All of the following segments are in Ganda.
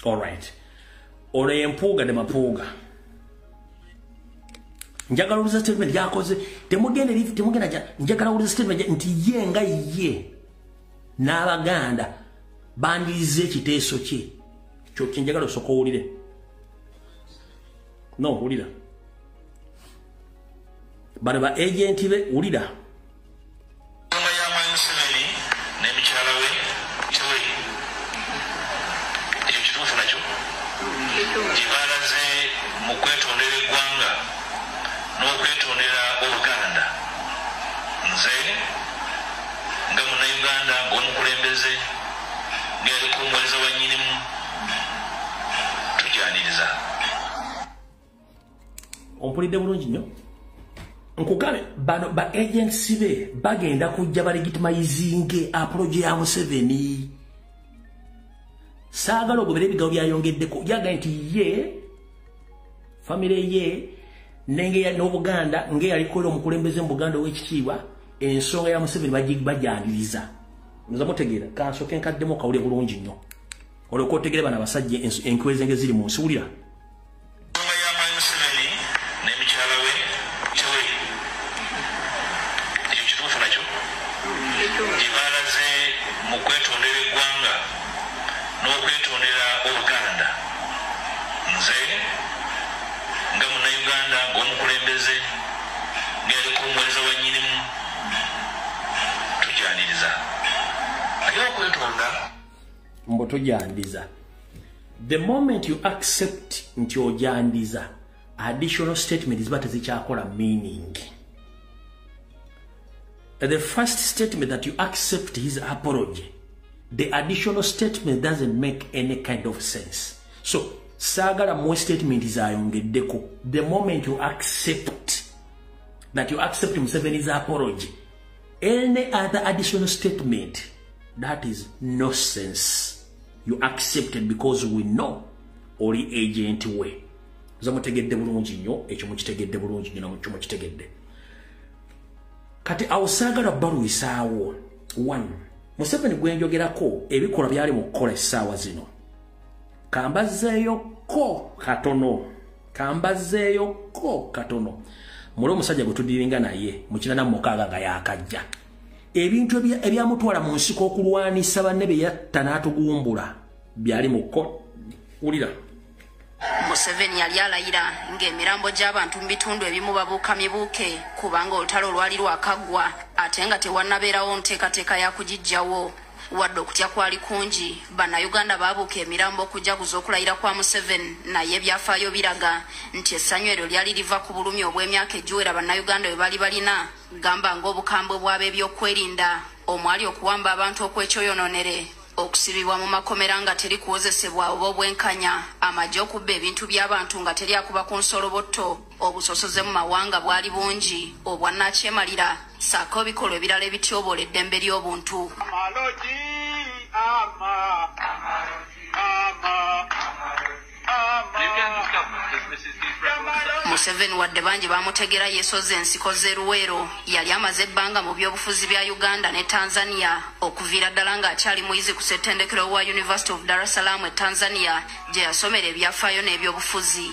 Alright, ono yempuuga ne mapuuga. Njagala owuliza statement gyakoze, temugenda temugenda, njagala owuliza statement nti ye nga ye n'Abaganda bandiriza ekiteeso kye. Kyo kyenjagala osooka owulire. No, wulira. Bano ba agenti be, wulira. Museveni ne mukyala we tewe, ekyo kituufu nakyo gye balaze mu kwetondera eggwanga n'okwetondera Obuganda. Nze nga Munnayuganda, ng'omukulembeze, ng'eriko omuweereza wa nnyinimu, tugyaniriza. Ompulidde bulungi nnyo. Nkugambe, bano ba agents be bagenda kujja balegitimizinge apology ya Museveni. Saagala ogobere ebigambo byayongeddeko. Yagambye nti ye famire ye nenge n'Obuganda ng'eyaliko omukulembeze mu Buganda ow'ekitiibwa, ensonga ya Museveni bajaniriza. Nza mutegeera, kansooke nkaddemu kawule bulungi nnyo olwoka otegere bano abasajja enkwezenge ziri mu nsi. Wulira. Ensonga ya Mwami Museveni ne mukyala we tewe, ekyo kituufu nakyo gye balaze mu kwetondera eggwanga n'okwetondera Obuganda. Nze nga Munnayuganda, ng'omukulembeze, ng'eriko omuweereza wa nnyinimu, tugyaniriza. Naye okwetonda Mbu tujandiza. The moment you accept nti ojandiza, additional statement ziba tezikyakola meaning. The first statement that you accept his apology, the additional statement doesn't make any kind of sense. So saagala muwe statement zayongeddeko. The moment you accept that you accept Museveni's apology, any other additional statement, that is no sense. You accepted because we know oli agent we. Nza mutegedde bulungi nnyo ekyo, mukitegedde bulungi nnyo, nakyo mukitegedde. Kati awo saagala balwisaawo. One, Museveni gwenjogerako, ebikolwa byali mu kukola essaawa zino, kambazzeeyoko katono, kambazzeeyoko katono muli omusajja gwe tudiringa naye mu 86 nga yakajja, ebintu ebyamutwala mu nsiko okulwanisa banne be yatta n'atugumbula byali mu wulira. Museveni yali alayira ng'emirambo gy'abantu mu bitundu ebimu babuuka mibuuke, kubanga olutalo lwali lwakaggwa ate nga tewannabeerawo nteekateeka ya kugiggyawo. Wadde okutya kwali kungi, Bannayuganda baabuuka emirambo okujaguza okulayira kwa Museveni, naye ebyafaayo biraga nti essanyu eryo lyali liva ku bulumi obw'emyaka egiwera Bannayuganda bwe bali balina, gamba ng'obukambwe bw'ab'ebyokwerinda omwali okuwamba abantu okwekyoyononere, okusibibwa mu makomera nga teri kuwozesebwa oba obwenkanya, amagye okubba ebintu by'abantu nga teri akuba ku nsolobotto, obusosoze mu mawanga bwali bungi, obwannakyemalira, ssaako ebikolwa ebirala ebityoboola eddembe ly'obuntu. Amaloji ama ama ama. Museveni, wadde bangi bamutegera yeesoze ensiko z'e Luweero, yali amaze ebbanga mu byobufuzi bya Uganda ne Tanzania, okuviira ddala ng'akyali muyizi ku ssettendekero wa University of Dar es Salaam e Tanzania, gye yasomera ebyafaayo n'ebyobufuzi.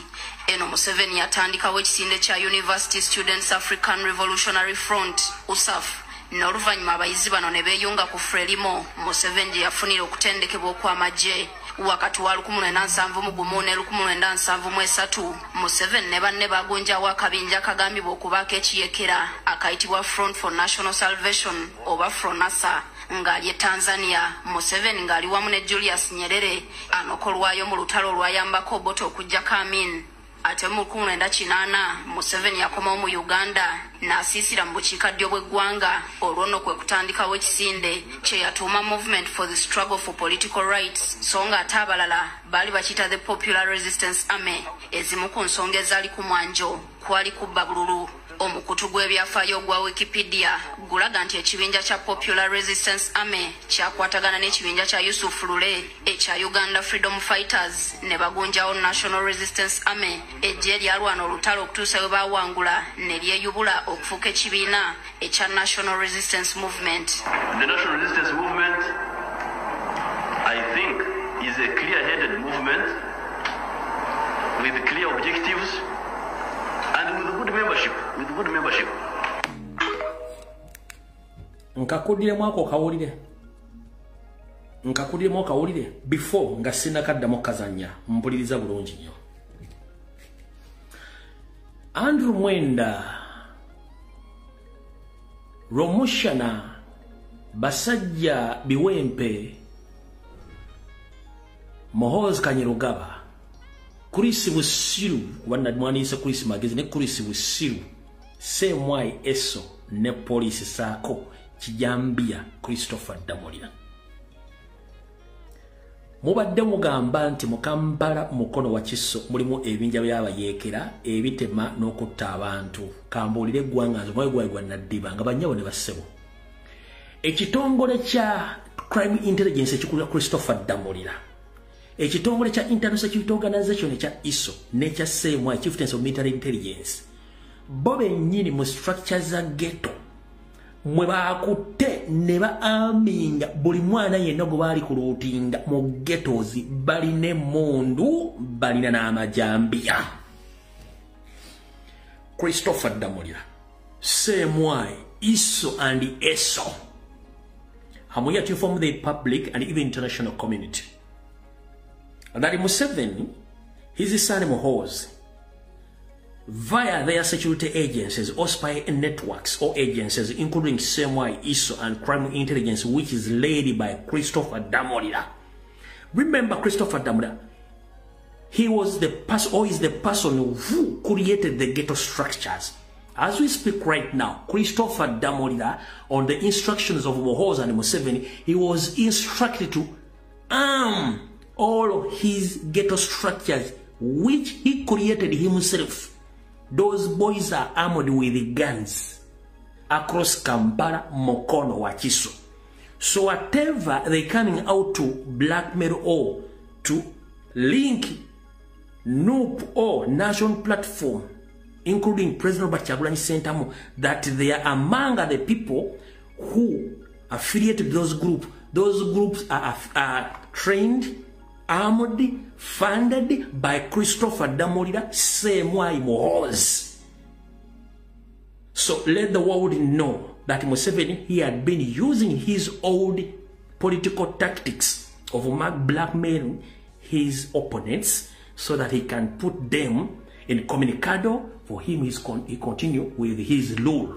Eno Museveni yatandikawo ekisinde kya University Students African Revolutionary Front, USAF, n'oluvannyuma abayizi bano ne beeyunga ku Frelimo, Museveni gye yafunira okutendekebwa okw'amagye. Wakati wa 1971 ne 1973, Museveni ne banne bagunjawo akabinja akagambibwa okubaako ekiyekera akayitibwa Front for National Salvation oba FRONASA. Ng'ali e Tanzania, Museveni ng'ali wamu ne Julius Nyerere anokolwayo mu lutalo olwayambako Obote okuggyako Amin. Ate mu 1980 Museveni yakomawo mu Uganda n'asiisira mu bukiikaddyo bw'eggwanga, olwo nno kwe kutandikawo ekisinde kye yatuuma Movement for the Struggle for Political Rights, so nga ate abalala baali bakiyita the Popular Resistance Army. Ezimu ku nsonga ezaali ku mwanjo kwali kubba bululu. Omukutu gw'ebyafaayo ogwa Wikipedia gulaga nti ekibinja kya Popular Resistance Army kyakwatagana n'ekibinja kya Yusuf Lule ekya Uganda Freedom Fighters ne bagunjawo National Resistance Army, ejje lyalwana olutalo okutuusa we baawangula ne lyeyubula okufuuka ekibiina ekya National Resistance Movement. The National Resistance Movement, I think, is a clear-headed movement with clear objectives and with good membership. With good membership. Nkakudiremu ako kawulire. Nkakudiremu kawulire before nga sinakaddamu kazannya mpuliriza bulungi nnyo. Andrew Mwenda, Romushana, Basajja Biwempe, Muhoozi Kainerugaba, Chris Busiru, wanadmwanisa Chris Magezi ne Chris Busiru, CMY Eso ne Police Sako Kijambia Christopher Damulira. Mubadde mugamba nti mu Kampala Mukono Wakiso mulimu ebinja by'abayeekera ebitema n'okutta abantu. Kambuulire eggwanga nze omwoyo gwange gwa Naddiba nga bannyabo ne bassebo. Ekitongole kya Crime Intelligence ekikulira Christopher Damulira, ekitongole kya Internal Security Organization ekya ISO n'ekya CMI, Chieftaincy of Military Intelligence, bo bennyini mu structure za ghetto mwe bakutte ne ba-arminga buli mwana yenna gwe baali kuluutinga mu ghettos, balina emmundu, balina n'amajambiya. Christopher Damulira, CMI, ISO and ESO. I'm here to inform the public and even international community that Museveni, his son Muhoozi, via their security agencies or spy networks or agencies, including CMI, ISO, and Crime Intelligence, which is led by Christopher Damulira. Remember Christopher Damulira, he was the person, or is the person who created the ghetto structures. As we speak right now, Christopher Damulira, on the instructions of Muhoozi and Museveni, he was instructed to arm all his ghetto structures, which he created himself. Those boys are armed with guns across Kampala, Mukono, Wakiso. So whatever they coming out to blackmail or to link NUP or national platform, including President Robert Kyagulanyi Ssentamu, that they are among the people who affiliated those groups. Those groups are trained, armed, funded by Christopher Damulira, CMI Muhoozi. So let the world know that Museveni, he had been using his old political tactics of blackmailing his opponents so that he can put them in communicado for him he continue with his rule.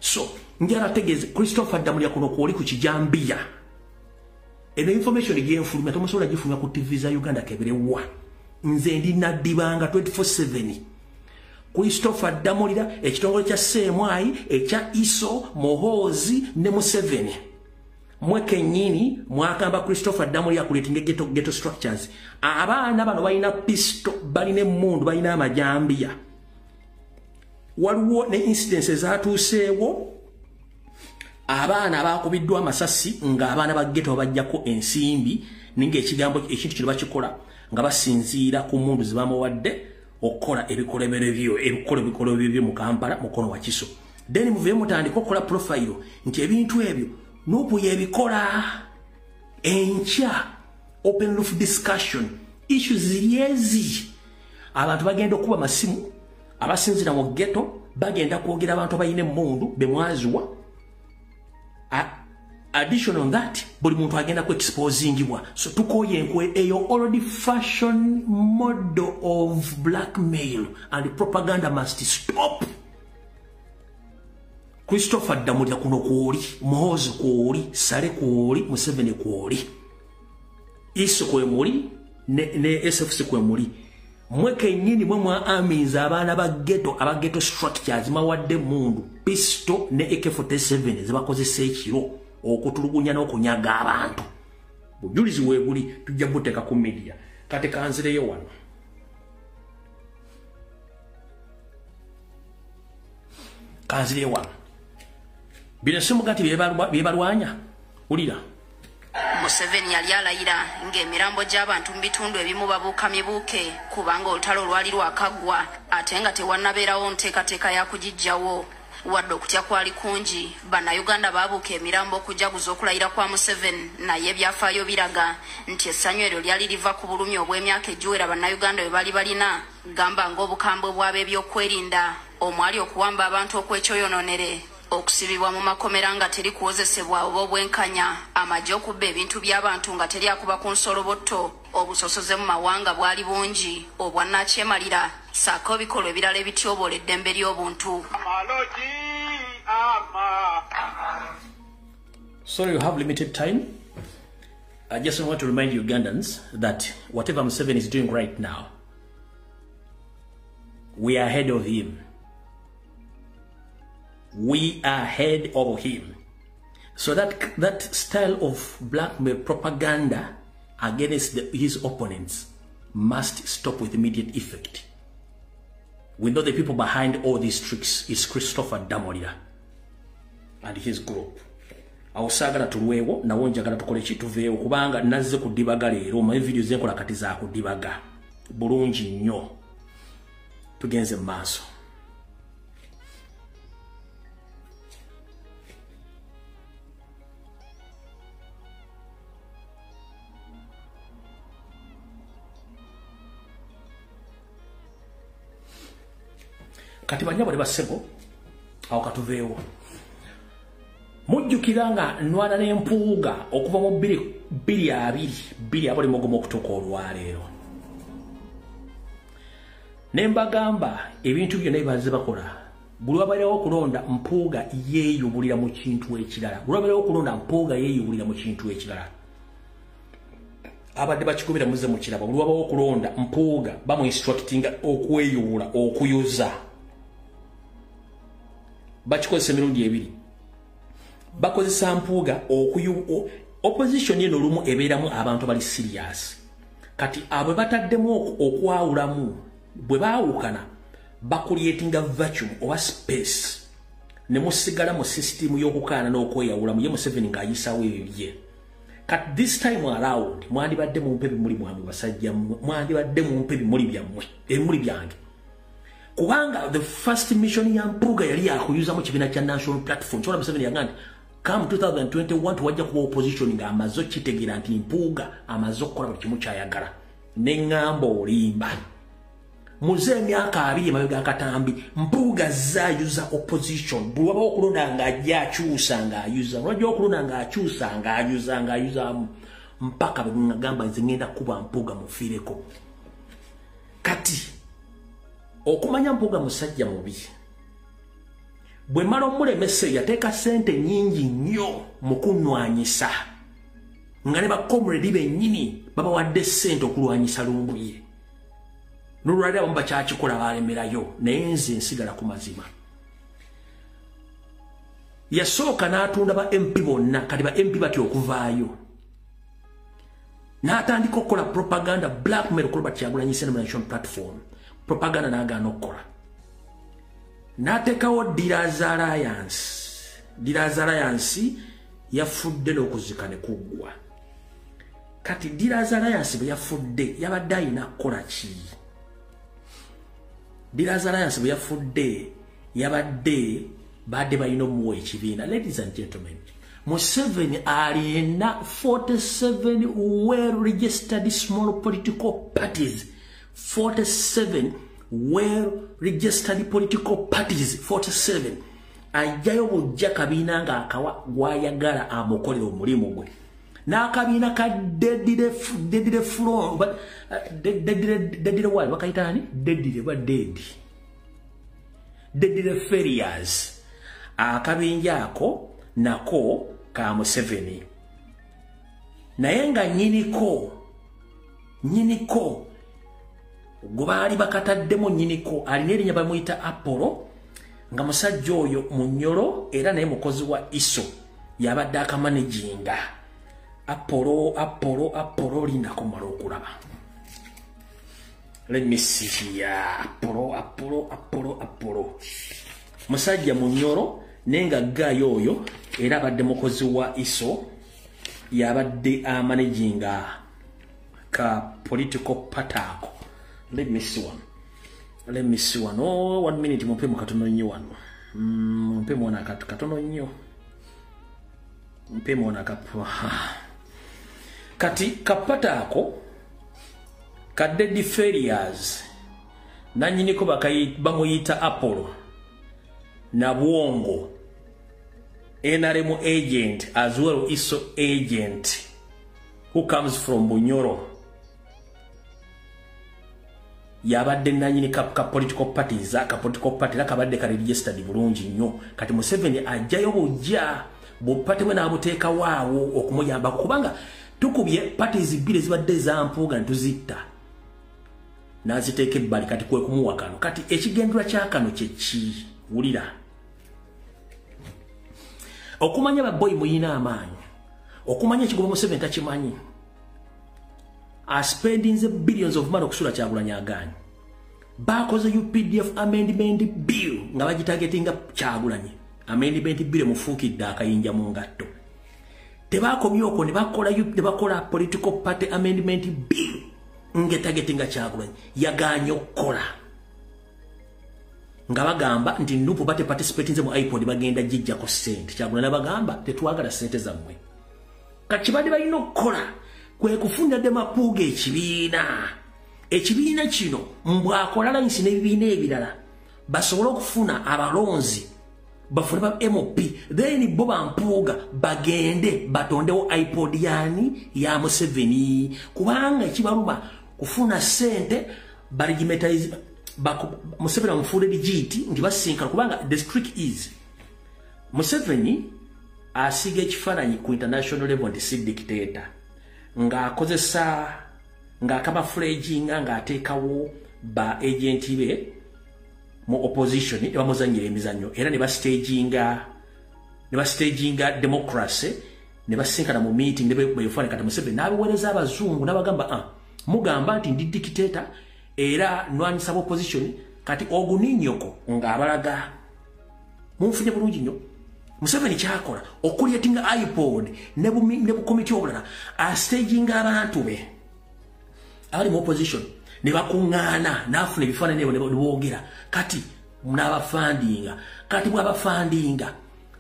So njala tegeze Christopher Damulira kuno kwoli ku kijambiya. Eno information gyenfulumya tomusobola gifulumya ku TV za Uganda keberewa. Nze ndi Naddibanga 24/7. Christopher Damulira ekitongole kya CMI ekya ISO Muhoozi ne Museveni. Mwe kennyini mwakamba Christopher Damulira kuleetinga ghetto structures. Abaana bano balina pistol, balina emmundu, balina amajambiya. Waliwo ne incidences ezatuuseewo abaana abakubiddwa amasasi ng'abaana ba ghetto babajjako ensimbi, ninga ekigambo ekintu kino bakikola nga basinziira ku mmundu ze bamuwadde okukola ebikolobero byo ebikolobero byo mu Kampala Mukono Wakiso. Then muve mutandika okukola profile nti ebintu ebyo NUP yebikola. Enkya open roof discussion issues ziri abantu bagenda okuba masimu abasinziira mu ghetto bagenda kwogera abantu abalina emmundu be mwaziwa. Addition on that, buli muntu agenda ku exposingibwa. So tukoye enkwe eyo already fashion model of blackmail and propaganda must stop. Christopher Damulira kuno kwoli, Muhoozi kwoli, Sale kwoli, Museveni kwoli, ISO kwemuli ne SFC kwemuli. Mwe kennyini mwe mwa aminza abaana ba ghetto, aba ghetto structures mawadde mundu pistol ne AK-47 zebakozesa ekiro okutulugunya n'okunyaga abantu. Bujulizi weebuli tujja buteeka ku media. Kati kanzireyo wano. Kanzireyo wano. Bino si mugati byebalwanya. Wulira. Museveni yali alayira ng'emirambo gy'abantu mu bitundu ebimu babuuka mibuuke kubanga olutalo lwali lwakaggwa ate nga tewannabeerawo nteekateeka ya kugiggyawo. Wadde okutya kwali kungi, bannayuganda baabuuka emirambo okujaguza okulayira kwa Museveni, naye ebyafaayo biraga nti essanyu eryo lyali liva ku bulumi obw'emyaka egiwera bannayuganda bwe bali balina, gamba ng'obukambwe bw'ab'ebyokwerinda omwali okuwamba abantu okwekyoyonoonere, okusibibwa mu makomera nga teri kuwozesebwa oba obwenkanya, amagye okubba ebintu by'abantu nga teri akuba ku nsolobotto, obusosoze mu mawanga bwali bungi obwannakyemalira, ssaako ebikolwa ebirala ebityoboola eddembe ly'obuntu. Sorry, you have limited time. I just want to remind Ugandans that whatever Museveni is doing right now, we are ahead of him. We are ahead of him. So that style of blackmail propaganda against his opponents must stop with immediate effect. We know the people behind all these tricks is Christopher Damolira and his group. Awo saagala tulwewo nawo njagala tukole ki tuveewo kubanga nazze kudibaga leero omanyi video zenkola kati za kudibaga bulungi nnyo. Tugenze mu maaso. Kati banyabo ne bassebo awo katuveewo. Mujjukira nga nnwana n'empuuga okuva mu 2020 okutuuka olwaleero. Ne mbagamba ebintu byonna bye bakola, buli wabeerawo okulonda mpuuga yeeyubulira mu kintu ekirala. Buli wabeerawo okulonda mpuuga yeeyubulira mu kintu ekirala. Abadde bakikubira muzze mu kiraba. Buli wabawo okulonda mpuuga bamu-instructinga okweyubula, okuyuza. Bakikozesa emirundi ebiri. Bakozesa mpuuga opposition eno olumu ebeeramu abantu abali serious. Kati abo bataddemu okwawulamu bwe baawukana bakuliatinga vacuum oba space ne musigala mu system y'okukaana n'okweyawulamu ye Museveni ng'ayisaawo ebibye. Kati this time around mwandibadde mumpe ebimuli mwammwe basajja mmwe, mwandibadde mumpe ebimuli byammwe, ebimuli byange. Kubanga the first mission ya Mpuuga yali yakuyuza mu kibiina kya National Platform. Kyona Museveni yagamba nti come 2021 tuwajja kuba opposition nga amaze okitegeera nti Mpuuga amaze okukola buli kimu ky'ayagala. Ne ŋŋamba olimba. Muze emyaka 2 emabega akatambi Mpuuga zaayuza opposition. Buli wabawo okulonda ng'ajja akyusa ng'ayuza, lwajja okulonda ng'akyusa ng'ayuza ng'ayuzaamu mpaka bwe ŋŋamba nze ŋŋenda kuba Mpuuga mufiireko. Kati okumanya Mpuuga musajja mubi, bwe mala omulemese yateeka ssente nnyingi nnyo mu kunwanyisa, nga ne bakomredi bennyini babawadde ssente okulwanyisa Lumbuye. N'olwaleero abamu bakyakikola baalemerayo, naye nze nsigala ku mazima. Yasooka n'atunda ba MP bonna, kati ba MP batya okuvaayo. N'atandika okukola propaganda blackmail ku Robert Kyagulanyi Ssentamu National Platform. Propaganda n'agaana okukola. N'ateekawo Dealers Alliance. Dealers Alliance yafudde n'okuzika ne kuggwa. Kati Dealers Alliance bwe yafudde yabadde alina kukola ki? Dealers Alliance bwe yafudde yabadde badde balina omuwa ekibiina. Ladies and gentlemen, Museveni alina 47 well registered small political parties. 47 well registered political parties. 47. Ajjayo bujja kabiina ng'akawa gw'ayagala amukolera omulimu gwe. N'akabiina ka Deadly Front, Deadly what? Bakayita ani? Deadly ba dead. Deadly Failures. Akabinja ako nako ka Museveni. Naye nga nnyiniko gwe baali bakataddemu nnyiniko alina erinnya bamuyita Apollo, nga musajja oyo munyolo era naye mukozi wa ISO yabadde akamanaginga. Apollo lindako mmala okulaba. Let me see here. Apollo. Musajja munyolo naye nga gaayo oyo era abadde mukozi wa ISO yabadde amanaginga ka political party ako. Let me see one. Oh, 1 minute mumpe mu katono nnyo wano. Mpe mwana katono nnyo. Mpe mwana kati kapata ako ka Dead Failures nanyiniko bamuyita Apollo na Bwongo, NRM agent as well ISO agent who comes from Bunyoro. Yabadde nanyini ka political parties, ka political party lakabadde ka registered bulungi nnyo. Kati Museveni ajjayo bujja bupate bwe n'abuteeka waawo okumuyamba, kubanga tukubye parties bbiri zibadde zampuuga ne tuzitta n'aziteeka ebbali. Kati kwe kumuwa kano. Kati ekigendera kya kano kye ki? Wulira. Okumanya baboyi muyina amaanyi, okumanya ekigoba Museveni takimanyi. Spending the billions of money okusula Kyagulanyi agaanyi. Bakoze UPDF amendment bill nga bagitargetinga Kyagulanyi. Amendment bill mufuukidde akayinja mu ngatto. Tebakomye okwo ne bakola political party amendment bill ng'etargetinga Kyagulanyi. Yagaanye okukola. Nga bagamba nti NUP bate participatinze mu iPod bagenda gijjako ssente. Kyagulanyi bagamba tetwagala ssente zammwe. Kati badde balina okukola kwe kufunira Demapuuga ekibiina. Ekibiina kino mbwakola layisi n'ebibiina ebirala basobole okufuna abalonzi, bafune ba MP, then bo bampuuga bagende batondewo iPod yani ya Museveni, kubanga ekibaluma kufuna ssente balegitimize Museveni amufuule legit nti basinkana, kubanga the trick is Museveni asiga ekifaananyi ku international level nti si dictator, ng'akozesa ng'akamafulaginga ng'ateekawo ba agenti be mu opposition ne bamuzannyira emizannyo, era ne bastaginga democracy ne basinkana mu meeting ne beefaananya. Kati Museveni n'abiweereza abazungu n'abagamba mugamba nti ndi dictator era nwanyisa opposition. Kati oguninyoko ng'abalaga munfunye bulungi nnyo. Museveni kyakola okucreatinga iPod ne bukomiti obulala, astaginga abantu be abali mu opposition ne bakuŋŋaana n'afuna ebifaananyi ne boogera. Kati n'abafandinga. Kati bw'abafandinga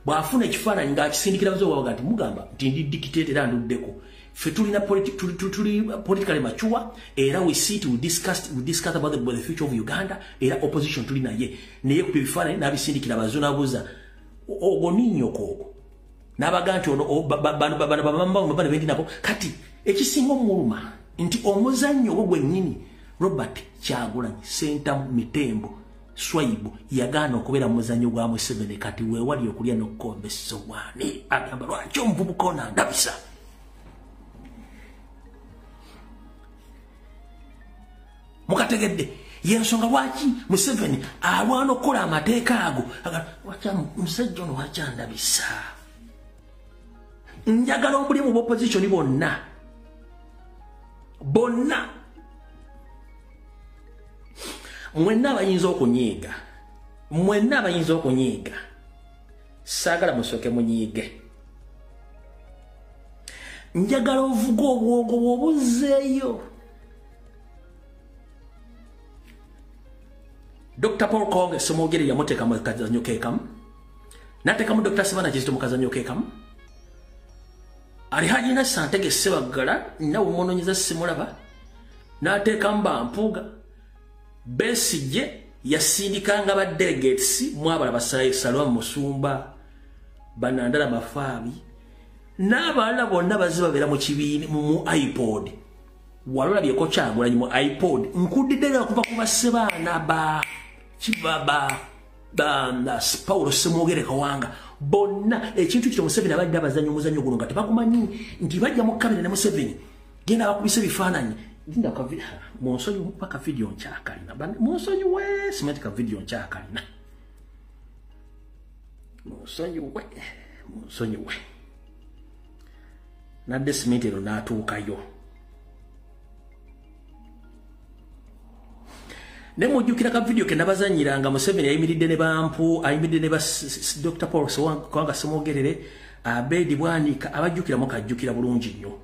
bw'afuna ekifaananyi ng'akisindikira bazungu babaga nti mugamba nti ndi dictator era nduddeko. Ffe tulina tuli politically mature, era we sit, we discuss about the future of Uganda, era opposition tuli naye. Naye ku ebifaananyi n'abisindikira abazungu n'abuuza ogwo ninnyoko ogwo n'abaga nti ono bano bamama bendi nabo. Kati ekisinga omuluma nti omuzannyo ogwo gwennyini Robert Kyagulanyi Ssentamu Mitembo Swaibu yagaana okubeera mu muzannyo gwa Museveni. Kati weewali okulya n'okukomba essowaani, agamba lwaki omuvubuka ono andabisa. Mukategedde yensonga lwaki Museveni alwana okukola amateeka ago. Musajja ono lwaki andabisa? Njagala omulimu bw'opposition bonna bonna mwenna abayinza okunyiiga, mwenna abayinza okunyiiga, saagala musooke munyiige. Njagala ovuga obwongo bw'obuzzeeyo. Dr. Paul Konge Ssemwogerere yamuteeka mu kazannyo keekamu, n'ateekamu Dr. Sebana Kizito mu kazannyo keekamu. Alhaji Nassantege Ssebaggala nawe munoonyeza simulaba, n'ateekamu Bampuuga. Besigye yasindikanga ba delegates mwabala Salwa Musumba, Banandala Mafaabi n'abalala bonna bazze babeera mu kibiina mu iPod. Walolabyeko Kyagulanyi mu iPod? Nkudidde okuva ku bassebaana ba Paulo Ssemwogerere Kawanga bonna. Ekintu kino Museveni abadde abazannya omuzannyo guno nga tebagumanyi nti bajja mu kamera ne Museveni genda bakubisa ebifaananyi. Munsonyiwe paka video nkyakalina, munsonyiwe simenti ka video nkyakalina, munsonyiwe munsonyiwe. Nadde simenti eno n'atuukayo. Ne mujjukira ka video ke nabazannyiranga Museveni ayimiridde ne Bampu, ayimiridde ne ba Dr. Paul Kawanga Ssemwogerere, Abedi Bwanika, abajjukira mukajjukira bulungi nnyo.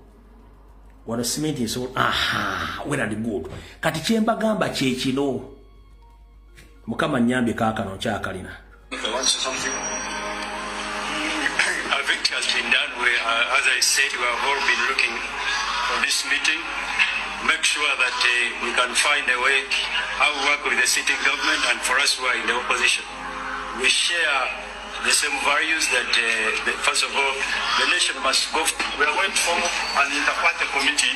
Wano simenti nsobola, aha, well and good. Kati kye mbagamba kye kino. Mukama nnyambye kaakano nkyakalina. I want to say something. Our victory has been done. We, as I said, we have all been looking for this meeting. Make sure that we can find a way how we work with the city government, and for us who are in the opposition. We share the same values that, first of all, the nation must go. We are going to form an inter-party committee.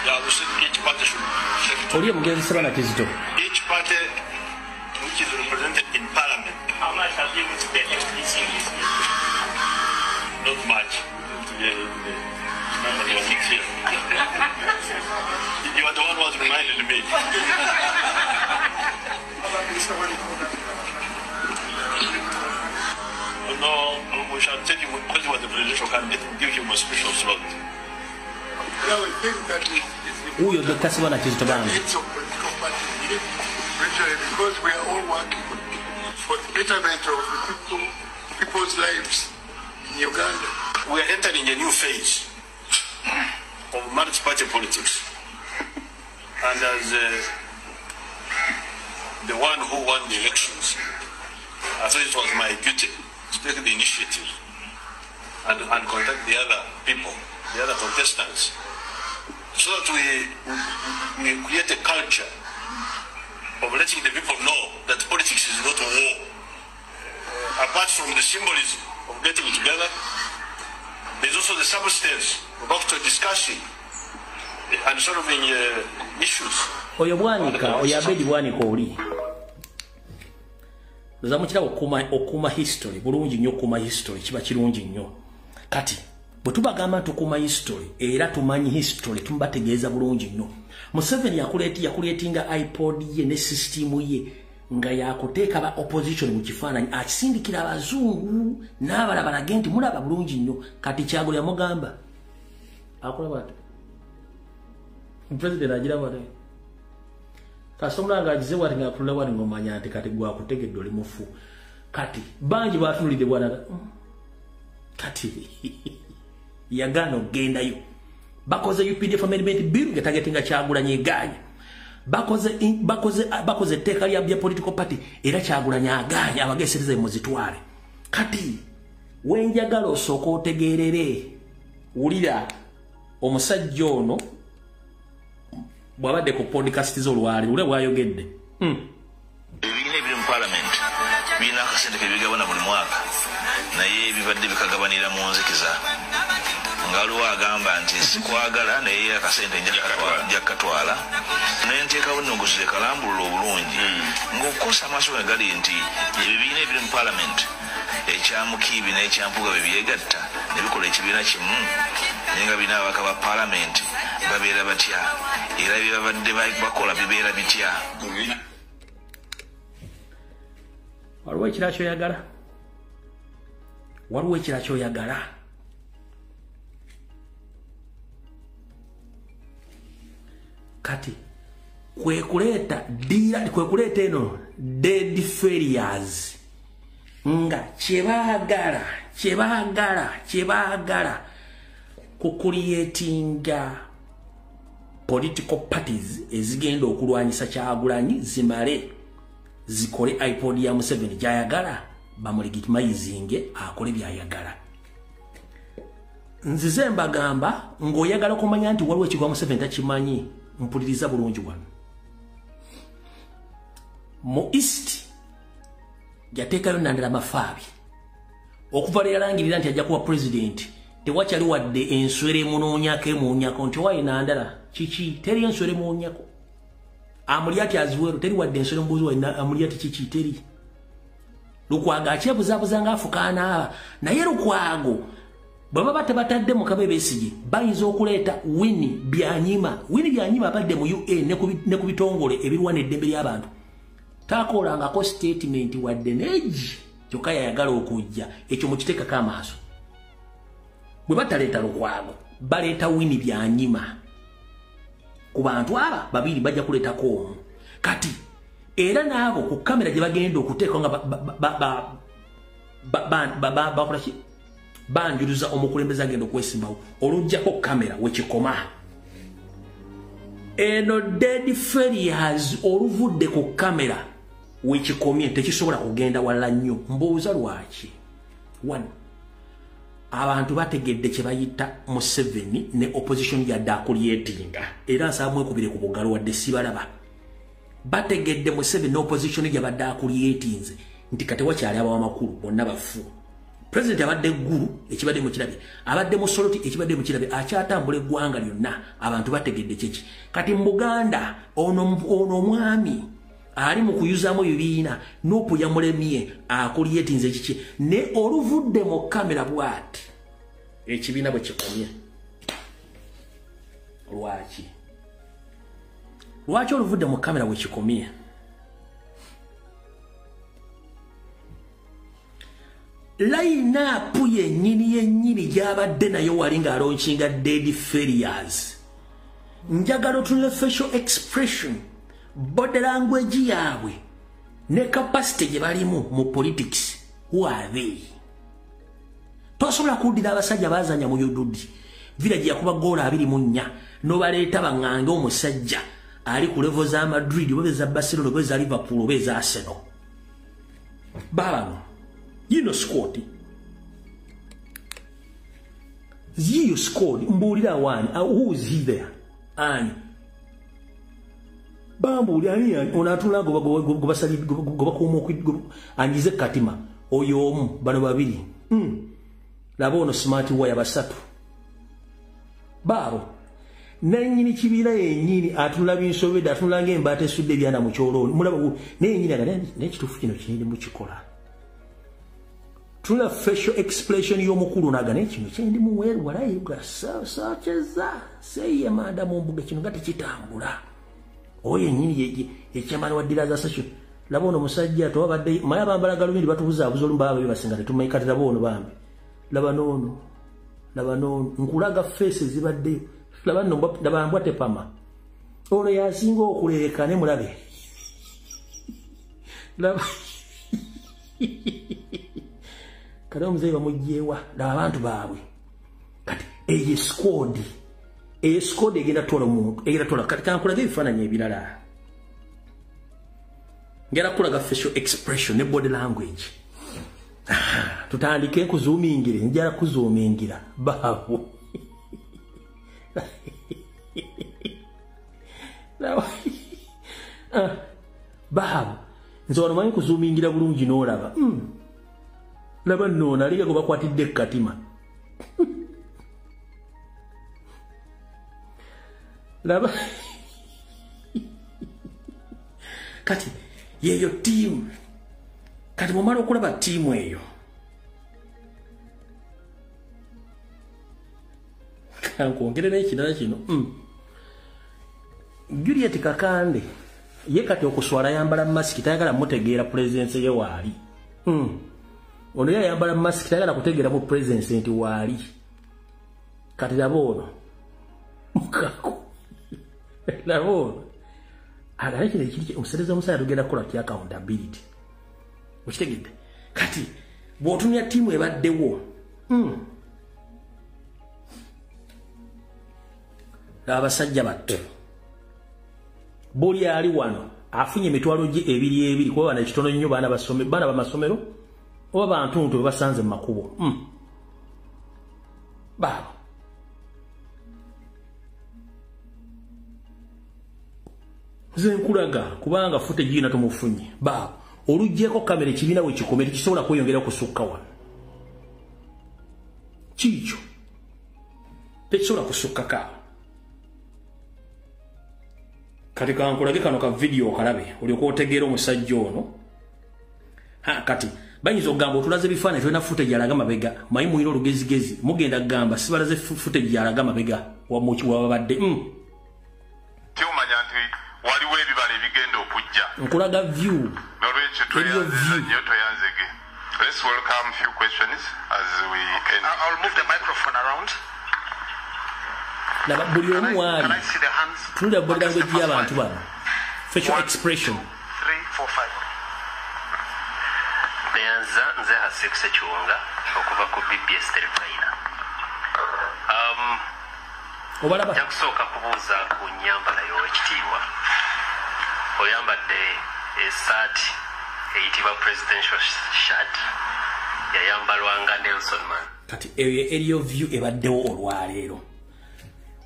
Yeah, we should, each party should check. Each party which is represented in parliament. How much have you spent increasing this? Not much. You are the one who has reminded me. No, we shall tell you what the presidential candidate will give him a special slot. Yeah, we think that Uyo Dr. Sibana Kizito Bambi. It's a political party here, because we are all working for the betterment of the people's lives in Uganda. We are entering a new phase of multi-party politics. And as the one who won the elections, I thought it was my duty to take the initiative and contact the other people, the other contestants, so that we create a culture of letting the people know that politics is not a war. Apart from the symbolism of getting together, there's also the substance of actually discussing and solving issues. Oyo Bwanika, oyo Abedi Bwanika oli. Lozamukira okuma history, bulungi nnyo okuma history, kiba kirungi nnyo. Kati, bwe tubagamba tukuma history, era tumanyi history, tumbategeeza bulungi nnyo. Museveni yakuleetinga iPod ye ne system ye nga yakuteeka ba opposition mu kifaananyi, akisindikira abazungu n'abalala balage nti mulaba bulungi nnyo. Kati Kyagulanyi yamugamba akola bw'ati, President agira bw'ati, kasomula ng'agize bw'ati ng'atunula bw'ati ng'omanya nti kati gwakutegedde oli mufu. Kati bangi batunulidde bw'ati, kati yagaana okugendayo. Bakoze UPDF amendment bill ng'etagetinga Kyagulanyi egaanye. Bakoze etteeka lya political party era Kyagulanyi agaanye abageesereza muzitwale. Kati wenjagala osooka otegeerere, wulira omusajja ono bw'abadde ku podcast z'olwaleero, wulira bw'ayogedde. Ebibiina ebiri mu parliament birina akasente ke bigabana buli mwaka, naye bibadde bikagabanira mu nzikiza. Nga waliwo agamba nti sikwagala naye akasente nja kukatwala, naye nteekawo nno kalambulula obulungi ng'okukosa amaaso ge gali nti ebibiina ebiri mu parliament ekya Mukiibi n'ekya Mpuuga bwe byegatta ne bikola ekibiina kimu, naye nga birina ababaka ba parliament babeera batya, era bye babadde bakola bibeera bitya. Waliwo ekirala ky'oyagala? Waliwo ekirala ky'oyagala? Kati kwe kuleeta dira, kwe kuleeta eno dead failures nga kyebaagala kucreatinga political parties ezigenda okulwanyisa Kyagulanyi zimale zikole iPod ya Museveni gy'ayagala, bamulegitimizinge akole by'ayagala. Nzize mbagamba ng'oyagala okumanya nti waliwo ekigwa Museveni takimanyi, mpuliriza bulungi wano. Mu East yateekayo Nandala Mafaabi. Okuva lwe yalangirira nti ajja kuba president, tewakyali wadde enswera emunoonyako emuwunyako nti owaaye Nandala kiki, teri enswera emuwunyako. Amulyati aziweero, teri wadde enswera emubuuzi wa Amulyati kiki, teri. Lukwago akyebuzaabuza ng'afukaana, naye Lukwago bwe baba tebatadde mu Kabe Besigye bayinza okuleeta Winnie Byanyima. Winnie Byanyima abadde mu UN ne ku bitongole ebirwana eddembe ly'abantu. Takolangako statement wadde neegi, kyokka yayagala okujja, ekyo mukiteekako amaaso. Bwe bataleeta Lukwago, baleeta Winnie Byanyima. Ku bantu aba babiri bajja kuleetako omu. Kati era n'abo ku kamera gye bagenda okuteeka nga bakola ki? Banjuluza omukulembeze agenda okwesimbawo, oluggyako kamera wekikoma. Eno dead failures oluvudde ku kamera Wekikomye tekisobola kugenda wala nnyo. Mbuuza lwaki? One, abantu bategedde kye bayita Museveni ne opposition yadde akulyetinga, era nsaba mwekubire ku bugalo wadde sibalaba. Bategedde Museveni ne opposition gyabadde akulyetinze nti kati wakyali abawamakulu bonna bafu. President abadde Gulu ekibadde mu kirabe, abadde mu Soroti ekibadde mu kirabe, akyatambula eggwanga lyonna, abantu bategedde kiki. Kati mu Buganda ono omwami ali mu kuyuzaamu ebibiina, NUP yamulemye akulyetinze kiki, ne oluvudde mu kamera bw'ati ekibiina bwe kikomye. Lwaki? Lwaki oluvudde mu kamera bwe kikomye? Line-up yennyini yennyini gy'abadde nayo wali ng'alonkinga dead failures. Njagala otunule facial expression, body language yaabwe ne capacity gye balimu mu politics. Who are they? Tosobola kuddira abasajja baazanya mu Yududi Villa gye yakuba goolo 24 n'obaleeta baŋŋange omusajja ali ku level za Madrid oba eza Barcelona oba eza Liverpool oba eza Arsenal. Baabano yino squad, yiyo squad, mbuulira wani, who is he there? Ani bambuuli ani ono atula gobakuuma anyize katima oyo omu, bano babiri. Laba ono smart wire basatu baabo nannyini kibiina yennyini atunula binsobedde, atunula ng'embaata esudde ebyana mu kyolooni. Mulaba naye yennyini aga naye ekituufu kino kiri mukikola. Tunula facial expression y'omukulu naga naye kino kyendi muweeru walayi sakyeza seeyemanda mu mbuga kino nga tekitambula. Oyo yennyini ye chairman wa dealers association. Laba ono musajja tewabadde maye abambala galubindi batubuzaabuza olumu baba bebasinga tetumanyi. Kati laba ono bambi, laba noono, laba noono, nkulaga face ezibaddeyo. Laba nno, laba mbwa tepama, ono yasinga okuleeka ne mulabe. Laba kati omuzeeyi bamugyewa, laba abantu baabwe. Kati eyo squad, eyo squad egenda twala omuntu, egenda twala. Kati kankulaga ebifaananyi ebirala, ngenda kulaga facial expression ne body language. Tutandike nkuzuumingire, njala kuzuumingira baabo. Baabo nze wano manyi kuzuumingira bulungi n'olaba. Laba nno alinga gwe bakwatidde ekkatima. Laba kati yeeyo ttiimu. Kati bw'omala okulaba ttiimu eyo, kankwongerera ekirala kino. Juliet Kakande ye kati okuswala ayambala masiki, tayagala mutegeera presence ye waali. Ono ye ayambala masiki, tayagala kutegeera mu presence nti waali. Kati laba ono mukako, laba ono agala kino ekiri omusereza omusajja tugenda kukola ki accountability. Okitegedde? Kati bw'otumya ttiimu ebaddewo, abasajja batto buli ali wano afunye emitwalo gye ebiri ebiri, kuba bano ekitono nnyo, baana bamasomero oba bantu be basanze mu makubo. Baabo nze nkulaga kubanga footage yina tumufunye. Baabo oluggyeko kamera ekibiina we kikome tekisobola kweyongera kusukka wano, kiikyo tekisobola kusukkako. Kati kankulage kano ka video okalabe olyoka otegeera omusajja ono. Kati bayinza okugamba otulaze ebifaananyi tolina footage alaga mabega, manyi mulina olugezigezi mugenda kugamba sibalaze footage alaga mabega wababadde. Kyomanya nti waliwo ebibala ebigenda okujja. Nkulaga view. Nolwekyo tweyanzege nnyo, tweyanzege. Let's welcome few questions as we end. I'll move the microphone around. Laba buli omu waali. Can I see the hands? Tunula body language y'abantu bano, facial expression. 3, 4, 5. Neyanza nze Hasekuse Kiwunga okuva ku BBS Terefayina. Obalaba? Nja kusooka kubuuza ku nnyambala y'owekitiibwa. Oyambadde essaati Eyitibwa presidential shirt, yayambalwanga Nelson Mandela. Kati eyo aerial view ebaddewo olwaleero.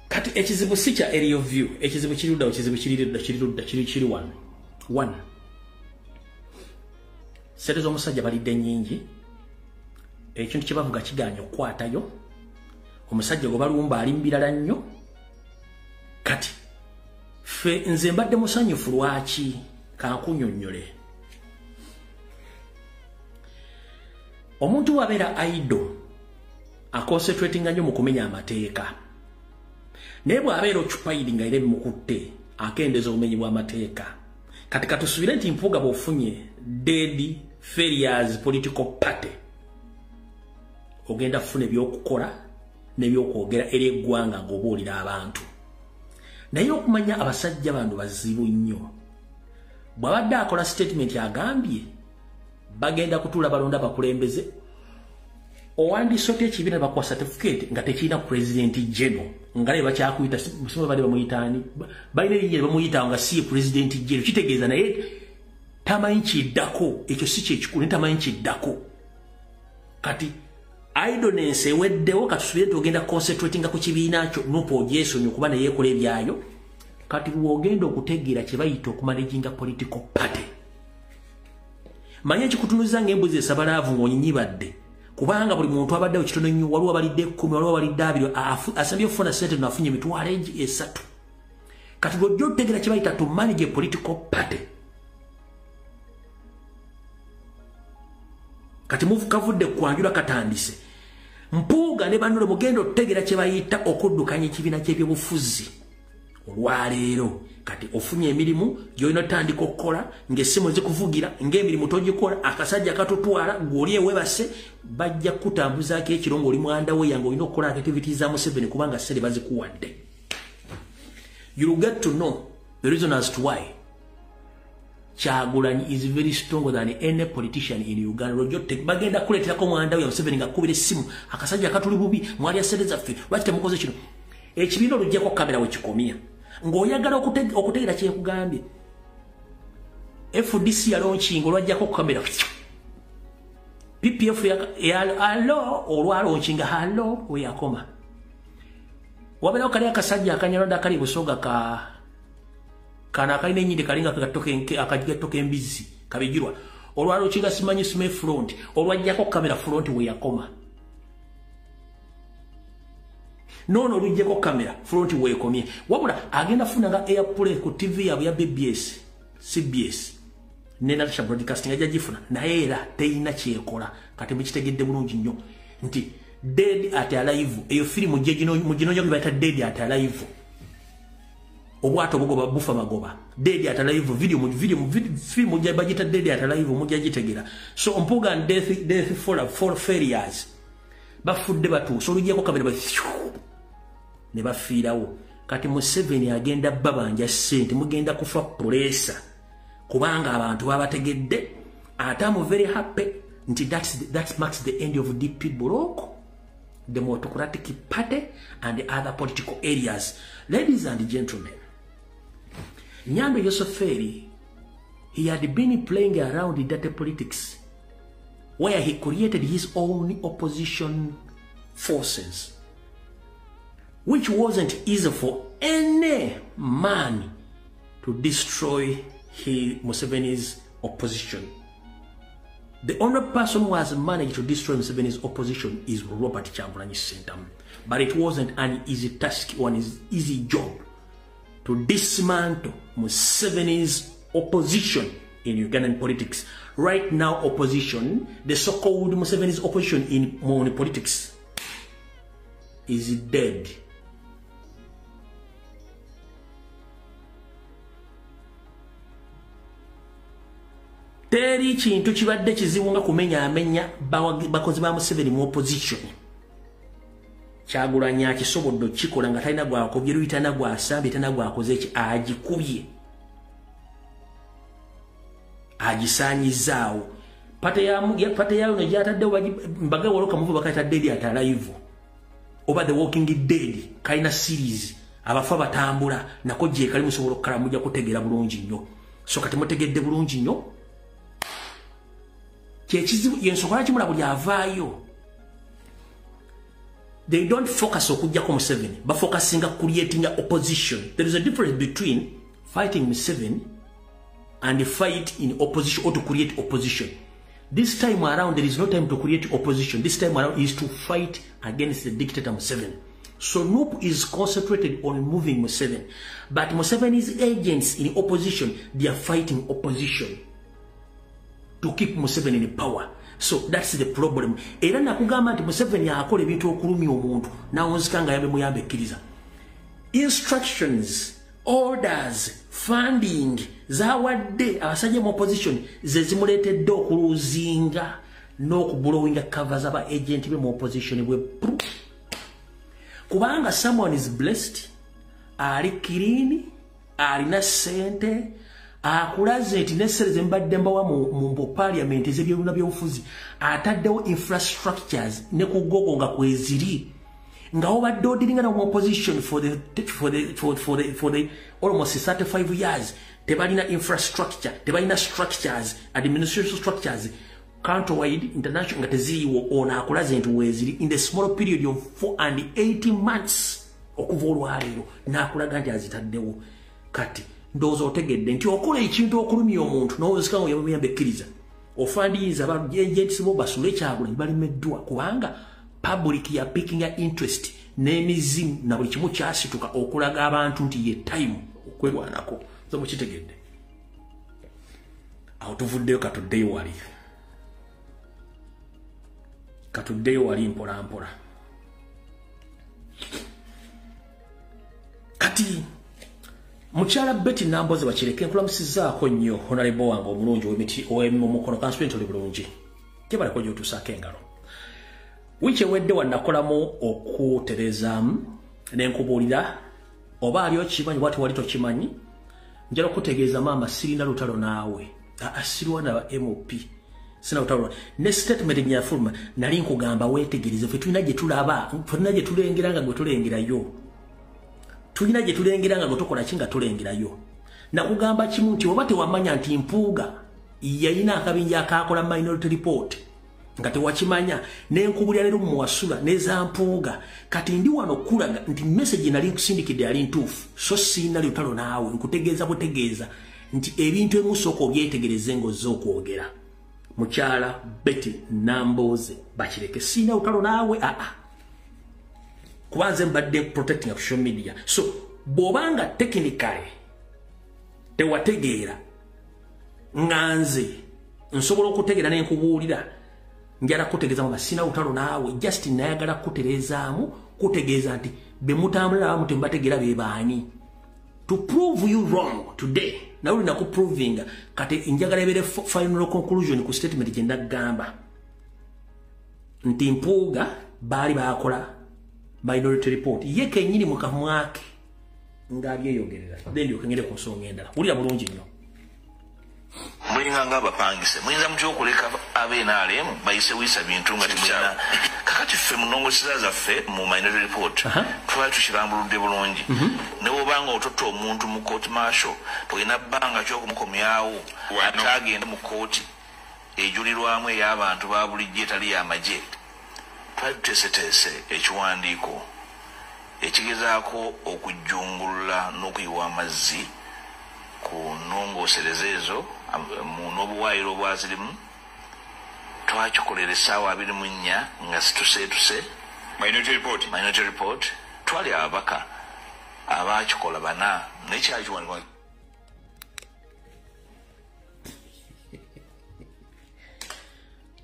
Kati ekizibu si kya aerial view, ekizibu kiri ludda, ekizibu kiri ludda, kiri ludda, kiri wano. One, sente z'omusajja balidde nnyingi, ekintu kye bavuga kigaanye okukwatayo, omusajja gwe balumba ali mu birala nnyo. Kati ffe nze mbadde musanyufu lwaki? Kankunnyonnyole. Omuntu bw'abeera idle aconcentratinga nnyo mu kumenya amateeka, naye bw'abeera occupied nga era ebimukutte akendeeza obumenyi bw'amateeka. Kati katusuubire nti Mpuuga bw'ofunye dead failures political party, ogenda kufuna ebyokukola n'ebyokwogera eri eggwanga ng'obuulira abantu. Naye okumanya abasajja bano bazibu nnyo. Bw'abadde akola statement agambye bagenda kutuula balonda abakulembeze, owandiisa otya ekibiina bakuwa certificate nga tekirina president general, nga naye bakyakuyita simanyi badde bamuyita ani, balina erinnya lye bamuyita nga si ye president general. Kitegeeza naye tamanyi kiddako, ekyo si kyekikulu, naye tamanyi kiddako. Kati idleness eweddewo, katusuubire nti ogenda concentratinga ku kibiina kyo NUP ogyesonyiwe kuba naye ekola ebyayo. Kati bw'ogenda okutegeera kye bayita okumanaginga political party, manye ekikutunuza ng'embuzi esabalaavu ng'onyinyibadde, kubanga buli muntu abaddewo kitono nnyo, waliwo abalidde 10, waliwo abalidde 20, asabye okufuna ssente n'afunye 30,000. Kati lw'ojja otegeera kye bayita to manage a political party. Kati kavudde kwanjula katandise. Mpuuga ne banno mugenda otegeera kye bayita okuddukanya ekibiina ky'ebyobufuzi olwaleero. Kati ofunye emirimu gy'olina otandika okukola ng'essimu zikuvugira, ng'emirimu togikola, akasajja katutwala ng'oli ewebase, bajja kukutambuzaako ekiro ng'oli mwandaweya ng'olina okukola activities za Museveni kubanga ssente bazikuwadde. You will get to know the reason as to why Kyagulanyi is very stronger than any politician in Uganda. Rojo bagenda kuleeterako mwandaweya Museveni ng'akubira essimu, akasajja katuli bubi, mwalya ssente zaffe, lwaki temukoze kino? Ekibiina oluggyako kamera we kikomya. Ng'oyagala okutegeera kye nkugambye. FDC yalonkinga olwaggyako kamera. PPF alo olwalonkinga halo we yakoma. Wabeerawo kali akasajja akanyarwanda akali Busoga ka kana akalina ennyinde kalinga akagatto k'embizzi kabigirwa. Olwalonkinga simanyi sime front, olwaggyako kamera front we yakoma. Nono oluggyeko kamera front weekomye. Wabula agenda funa nga airplay ku TV yaabwe ya BBS, CBS ne Natasha Broadcasting ajja gifuna, naye era teyina kyekola. Kati mukitegedde bulungi nnyo nti Dead at Alive, eyo firimu muginoonya gye bayita Dead at Alive. Obwato bugoba bufa magoba. Dead at Alive video firimu bagiyita Dead at Alive, mujja gitegera. So Mpuuga and death for failures bafudde batuuse, oluggyeko kamera ne bafiirawo. Kati Museveni agenda babanja ssente, mugenda kufa puleesa kubanga abantu babategedde. Ate am very happy nti that marks the end of DP Bloc, Democratic Party and the other political areas. Ladies and gentlemen, Nyando Yoseferi, he had been playing around in dirty politics where he created his own opposition forces, which wasn't easy for any man to destroy Museveni's opposition. The only person who has managed to destroy Museveni's opposition is Robert Kyagulanyi Ssentamu. But it wasn't an easy task or an easy job to dismantle Museveni's opposition in Ugandan politics. Right now, opposition, the so-called Museveni's opposition in politics, is dead. Teri kintu kibadde kizibu nga kumenya amenya bakozi ba Museveni mu opposition. Kyagulanyi akisobodde okukikola nga talina gwakobye, luyitana gwasambye, talina gwakoze eki, agikubye, agisaanyizaawo. Pate yayo ne gyataddewo mbaga waliwo kamuvu bakayita Dead at Alive oba The Walking Dead, kalina series abafa batambula nako gye kali, musobola okukala, mujja kutegeera bulungi nnyo. So kati mutegedde bulungi nnyo Kyekizibu yensonga lwaki mulaba buli avaayo. They don't focus okuggyako Museveni, bafocusinga creating opposition. There is a difference between fighting Museveni and fight in opposition or to create opposition. This time around, there is no time to create opposition. This time around is to fight against the dictator Museveni. So NUP is concentrated on moving Museveni. But Museveni's agents in opposition, they are fighting opposition to keep Museveni in power. So that's the problem. Era nakugamba nti Museveni akola ebintu okulumya omuntu nawonzika nga yambe muyambe ekkiriza. Instructions, orders, funding zawadde abasajja mu opposition ze zimuleetedde okuluzinga n'okublowinga cover z'aba agent be mu opposition bwe. Kubanga someone is blessed, ali clean, alina ssente, akulaze nti n'essente ze mbadde mbawa mu parliament ez'ebyobuna by'obufuzi, ataddewo infrastructures ne ku Google nga kweziri, nga obadde odiringa na mu opposition for the almost 35 years, tebalina infrastructure, tebalina structures, administration structures, countrywide, international, nga teziriiwo. Ono akulaze nti weeziri in the small period of 4 and 80 months okuva olwaleero n'akulaga nti azitaddewo. Kati ndowooza otegedde nti okola ekintu okulumya omuntu n'owozika nga yamuyamba ekkiriza, ofandiyinza ba agents bo basule Kyagulanyi balemeddwa kubanga public ya picking interest n'emizimu na buli kimu kyasituka okulaga abantu nti ye time okwerwanako. So mukitegedde. Awo tuvuddeyo, katuddeyo wali, katuddeyo wali mpola mpola. Kati mukyala Betty Namboze Bakireke, nkulamusizaako nnyo honorable wange omulungi ow'emiti ow'omukono constituent, oli bulungi, gyebaleko gy'otuusaako engalo. Wiiki ewedde wannakolamu okutereezaamu ne nkubuulira, oba ali okimanyi oba tewali tokimanyi, njala okutegeeza maama, sirina lutalo naawe, sirwana ba MP, sina lutalo. Ne statement nyafuluma nali nkugamba weetegereze, ffe tulina gye tulaba, tulina gye tulengera nga gwe tulengerayo, tulina gye tulengera nga gwe tukola ki nga tulengerayo. Nakugamba kimu nti oba tewamanya nti Mpuuga yalina akabinja akakola minority report, nga tewakimanya, nenkubulira leero muwasula neza Mpuuga. Kati ndi wano kulaga nti message nali nkusindikidde yali ntuufu. So sirina lutalo naawe, nkutegeeza butegeeza nti ebintu ebimu sooka obyetegereze ng'ozze okwogera. Mukyala Betty Namboze Bakireke, sirina lutalo naawe, aa, kuba nze mbadde protecting of social media. So bw'obanga technically tewategeera nga nze nsobola okutegeera nenkubuulira, njala kutegeeza mama, sina lutalo naawe, just nayagala kutereezaamu kutegeeza nti be mutambulira abamu temubategeera be baani. To prove you wrong today, nawe olina kuprovinga. Kati njagala ebeere final conclusion ku statement gye ndagamba nti Mpuuga baali baakola minority report, ye kennyini mu kamwake ng'abyeyogerera. Then ndyoke ngende ku nsonga endala. Wulira bulungi nnyo. Mulinga nga abapangise, muyinza mutya okuleka ab'NRM bayise wisa bintu nga temulina? Kakati ffe mu nnongoseza zaffe mu minority report twali tukirambuludde bulungi. Ne bw'obanga ototta omuntu mu court martial, tolina bbanga kyokumukomyawo ate agende mu kooti ejulirwamu ey'abantu ba bulijjo etali y'amagye. Twali tuteeseteese ekiwandiiko ekigezaako okujjungulula n'okuyiwa amazzi ku nnongoosereza ezo mu n'obuwaayiro obwazirimu. Twakikolera essaawa 24 nga situseetuse. Minority report. Minority report, twali ababaka abaakikola bana, naye kyakiwandiikwa.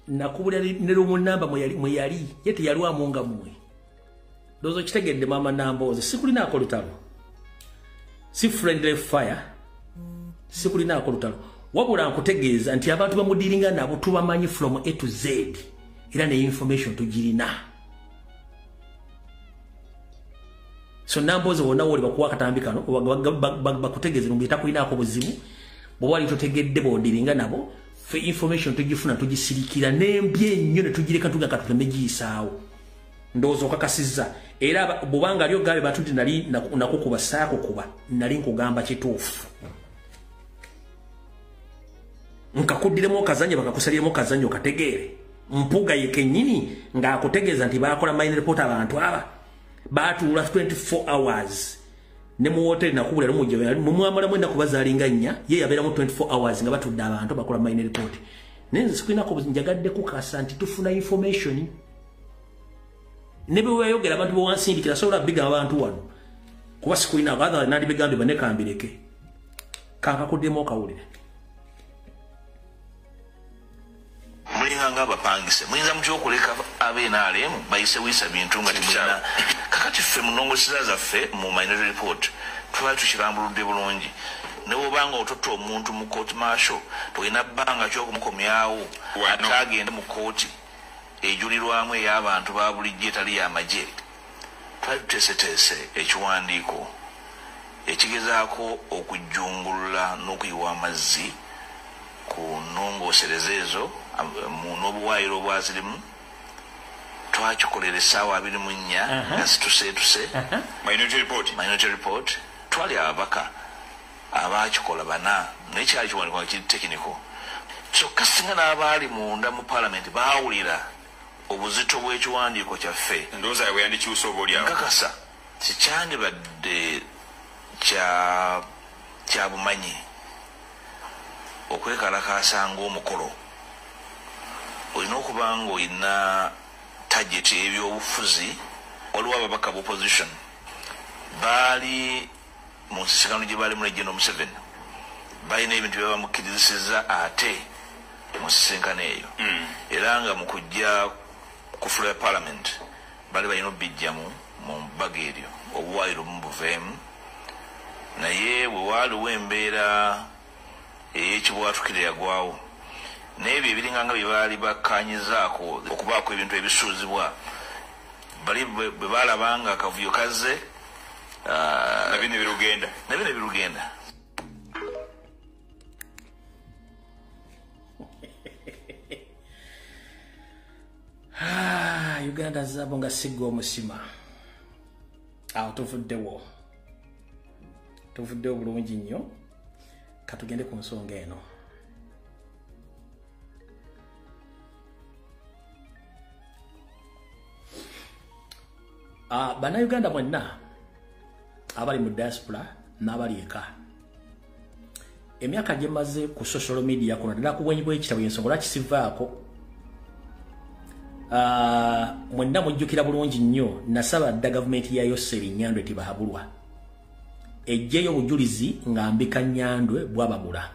Nakubulira ne lumunamba mwe yali ye teyalwamu nga mmwe. Ndowooza okitegedde maama Nambooze, sikulinaako lutalo, si friendly fire, sikulinaako lutalo, wabula nkutegeeza nti abantu bamudiringa nabo tubamanyi from A to Z, era ne information tugirina. So Nambooze, wonna woli bakuwa akatambi kano bakutegeeze nti takulinaako buzibu. Bw'oba wali totegedde b'odiringa nabo, fe information tugifuna, tugisirikira n'embi ennyo ne tugireka tuga katuleme giyisaawo. Ndowooza okakasizza. Era bw'obanga ali ogabe bantu nti nali nakukuba, saakukuba, nali nkugamba kituufu. Nkakuddiremu okazannyo, bakakusaliremu okazannyo okategeere. Mpuuga ye kennyini ng'akutegeeza nti baakola minority report, abantu aba baatuula 24 hours ne mu woteri nakubula lumujja mumwamalamu ennaku bazaalinga nnya, ye yabeeramu 24 hours nga batudde abantu bakola minority report. Naye nze sikulinako, njagadde kukasa nti tufuna information ne bwe wayogera abantu bewansindikira sobola bigamba abantu wano kuba sikulina other nandibigambye banekambireke. Kankakuddemu okawulire. Mulinga nga abapangise muyinza mutya okuleka ab'NRM bayise wisa bintu nga temulina? Kakati ffe mu nnongoseza zaffe mu minority report twali tukirambuludde bulungi. Ne bw'obanga ototta omuntu mu court martial, tolina bbanga ky'okumukomyawo ate agende mu kooti ejulirwamu ey'abantu ba bulijjo etali y'amagye. Twali tuteeseteese ekiwandiiko ekigezaako okujjungulula n'okuyiwa amazzi ku nnongoosereza ezo n'obuwaayiro obwazirimu. Twakikolera essaawa 24 nga situseetuse minority report. Twali ababaka abaakikola bana, naye kyali kiwandiiko nga kiri technical. Kyokka singa n'abaali munda mu paalamenti baawulira obuzito bw'ekiwandiiko kyaffe, ndowooza yaabwe yandikyusa oba oli awo. Nkakasa kikyandibadde kya bumanyi okwekalakaasa ng'omukolo. Olina okuba ng'olina target y'ebyobufuzi. Waliwo ababaka b'opposition baali mu nsisikano gye baalimu ne General Museveni, balina ebintu bye bamukkirizisizza ate mu nsisinkano eyo, era nga mu kujja ku floor ya parliament bali balina obbijjamu mu bbaga eryo obuwaayiro bumu buveemu. Naye bwe waaliwo embeera ey'ekibwatukire yagwawo n'ebyo ebiringa nga bye baali bakkaanyizaako okubaako ebintu ebisuuzibwa, bali bwe baalaba nga akavuyo kazze nabino ebirugenda nabino ebirugenda. Ah, Uganda zabo nga sigga omusima. Awo tuvuddewo, tuvuddewo bulungi nnyo. Katugende ku nsonga eno. Ah, Bannayuganda mwenna abali mu diaspora n'abali eka, emyaka gye mmaze ku social media kuno, ddala ku bwenyi bw'ekitabo, ensonga lwaki sivaako, mwenna mujjukira bulungi nnyo nasaba dda gavumenti ya Yoseri Nyandwe Tibahabulwa ejjeyo obujulizi nga mbika Nyandwe bwababula,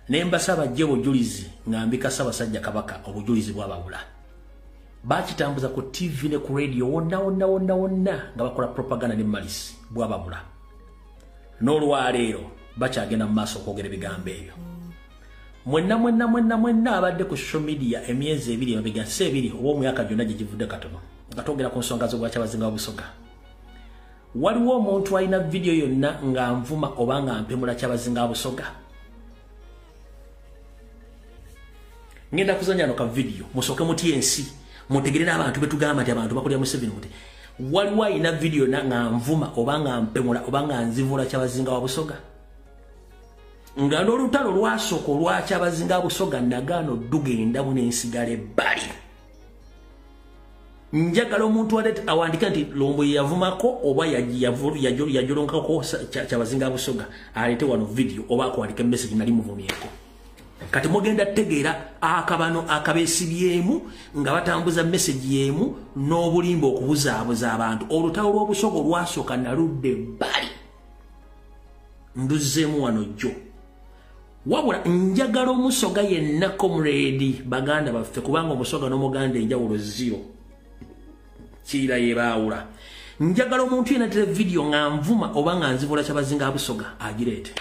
ne mbasaba ajje obujulizi nga mbika Ssaabasajja Kabaka obujulizi bwababula. Bakitambuza ku TV ne ku radio wonna wonna wonna wonna nga bakola propaganda ne malisi bwababula. N'olwaleero bakyagenda mu maaso okwogera ebigambo ebyo. Mwenna mwenna mwenna mwenna abadde ku social media emyezi 2 emabega, si 2 oba omwaka gyonna gye givudde katono, nga twogera ku nsonga z'obwakyabazinga Busoga, waliwo omuntu alina vidiyo yonna nga nvuma oba nga mpemula Kyabazinga Busoga? Ngenda kuzanya no ka vidiyo musooke muti ensi mutegere n'abantu betugamba nti abantu bakulya Museveni muti waliwo alina vidiyo nga nvuma oba nga mpemula oba nga nzivula Kyabazinga wa Busoga? Nga n'olutalo lwasooka olwa Kyabazinga Busoga nagaano ddugendamu n'ensigala ebbali. Njagala omuntu awandika nti Lumbuye yavumako oba yajolonkako Kyabazinga Busoga, aleete wano vidiyo oba akuwandika message nali muvumyeko. Kati mugenda tegeera akabano akabeesibyemu nga batambuza message y'emu n'obulimba okubuzaabuza abantu. Olutalo lw'Obusoga olwasooka naludde ebbali, nduzzeemu wano jjo. Wabula njagala Omusoga yenna, comrade, baganda baffe, kubanga Omusoga n'Omuganda enjawulo zero, kiira yebaawula. Njagala omuntu yenna tere vidiyo nga nvuma oba nga nzivula Kyabazinga Busoga agireete.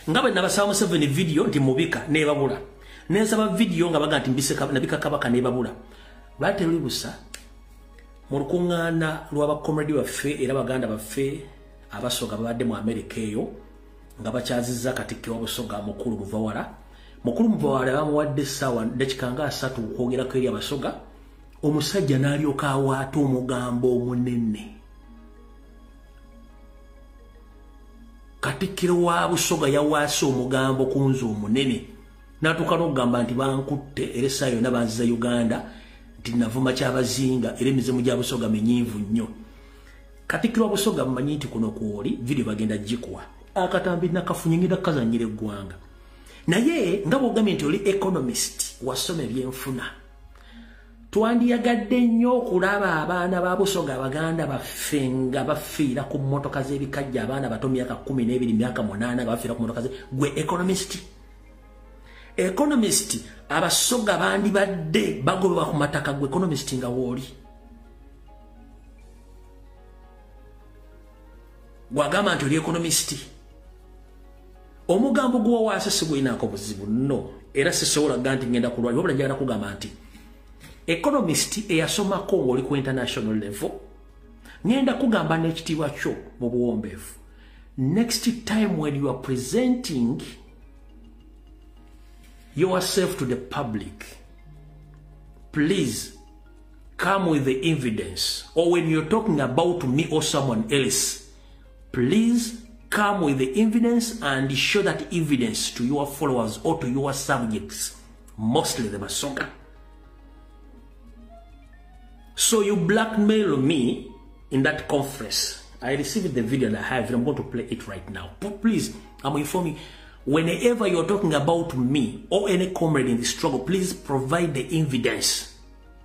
Nga bwe nabasaba Museveni vidiyo nti mubika nebabula, nensaba vidiyo nga baga nti nabika Kabaka nebabula. Lwali teruli busa mu lukuŋŋaana lw'abakomredi baffe era baganda baffe Abasoga babadde mu Amerika eyo nga bakyazizza Katikkiro wa Busoga Mukulu Muvawala. Mukulu Muvawala bamuwadde essaawa dakika nga 3 okwogerako eri Abasoga. Omusajja n'alyoka awaata omugambo omunene. Kati Katikkiro wa Busoga yawaase omugambo ku nze omunene, n'atuuka n'okugamba nti bankutte era essaawa yonna banziza Uganda, nti navuma Kyabazinga era emizimu gya Busoga minyiivu nnyo. Katikkiro wa Busoga mumanyi nti kuno kwoli video bagenda gikuwa akatambi nakafunye ngenda kukazannyira eggwanga. Naye nga bw'ogambye nti oli economist wasoma ebyenfuna, twandiyagadde nnyo okulaba abaana ba Busoga abaganda baffe nga bafiira ku mmotoka z'ebikajja, abaana bato myaka 12 myaka 8 nga bafiira ku mmotoka ze. Gwe economist, economist abasoga bandibadde bagobebwa ku mataka, gwe economist nga wooli gwagamba nti oli economist, omugambo guwawaase sigulinaako buzibu no, era sisobola ga nti ngenda kulwali, wabula njagala kugamba nti economist eyasomako ng'oli ku international level, ngenda kugamba n'ekitiibwa kyo mu buwombeefu. Next time when you are presenting yourself to the public, please come with the evidence. Or when you're talking about me or someone else, please come with the evidence and show that evidence to your followers or to your subjects, mostly the Basoga. So you blackmail me in that conference. I received the video that I have, and I'm going to play it right now. But please, I'm informing you, whenever you're talking about me or any comrade in the struggle, please provide the evidence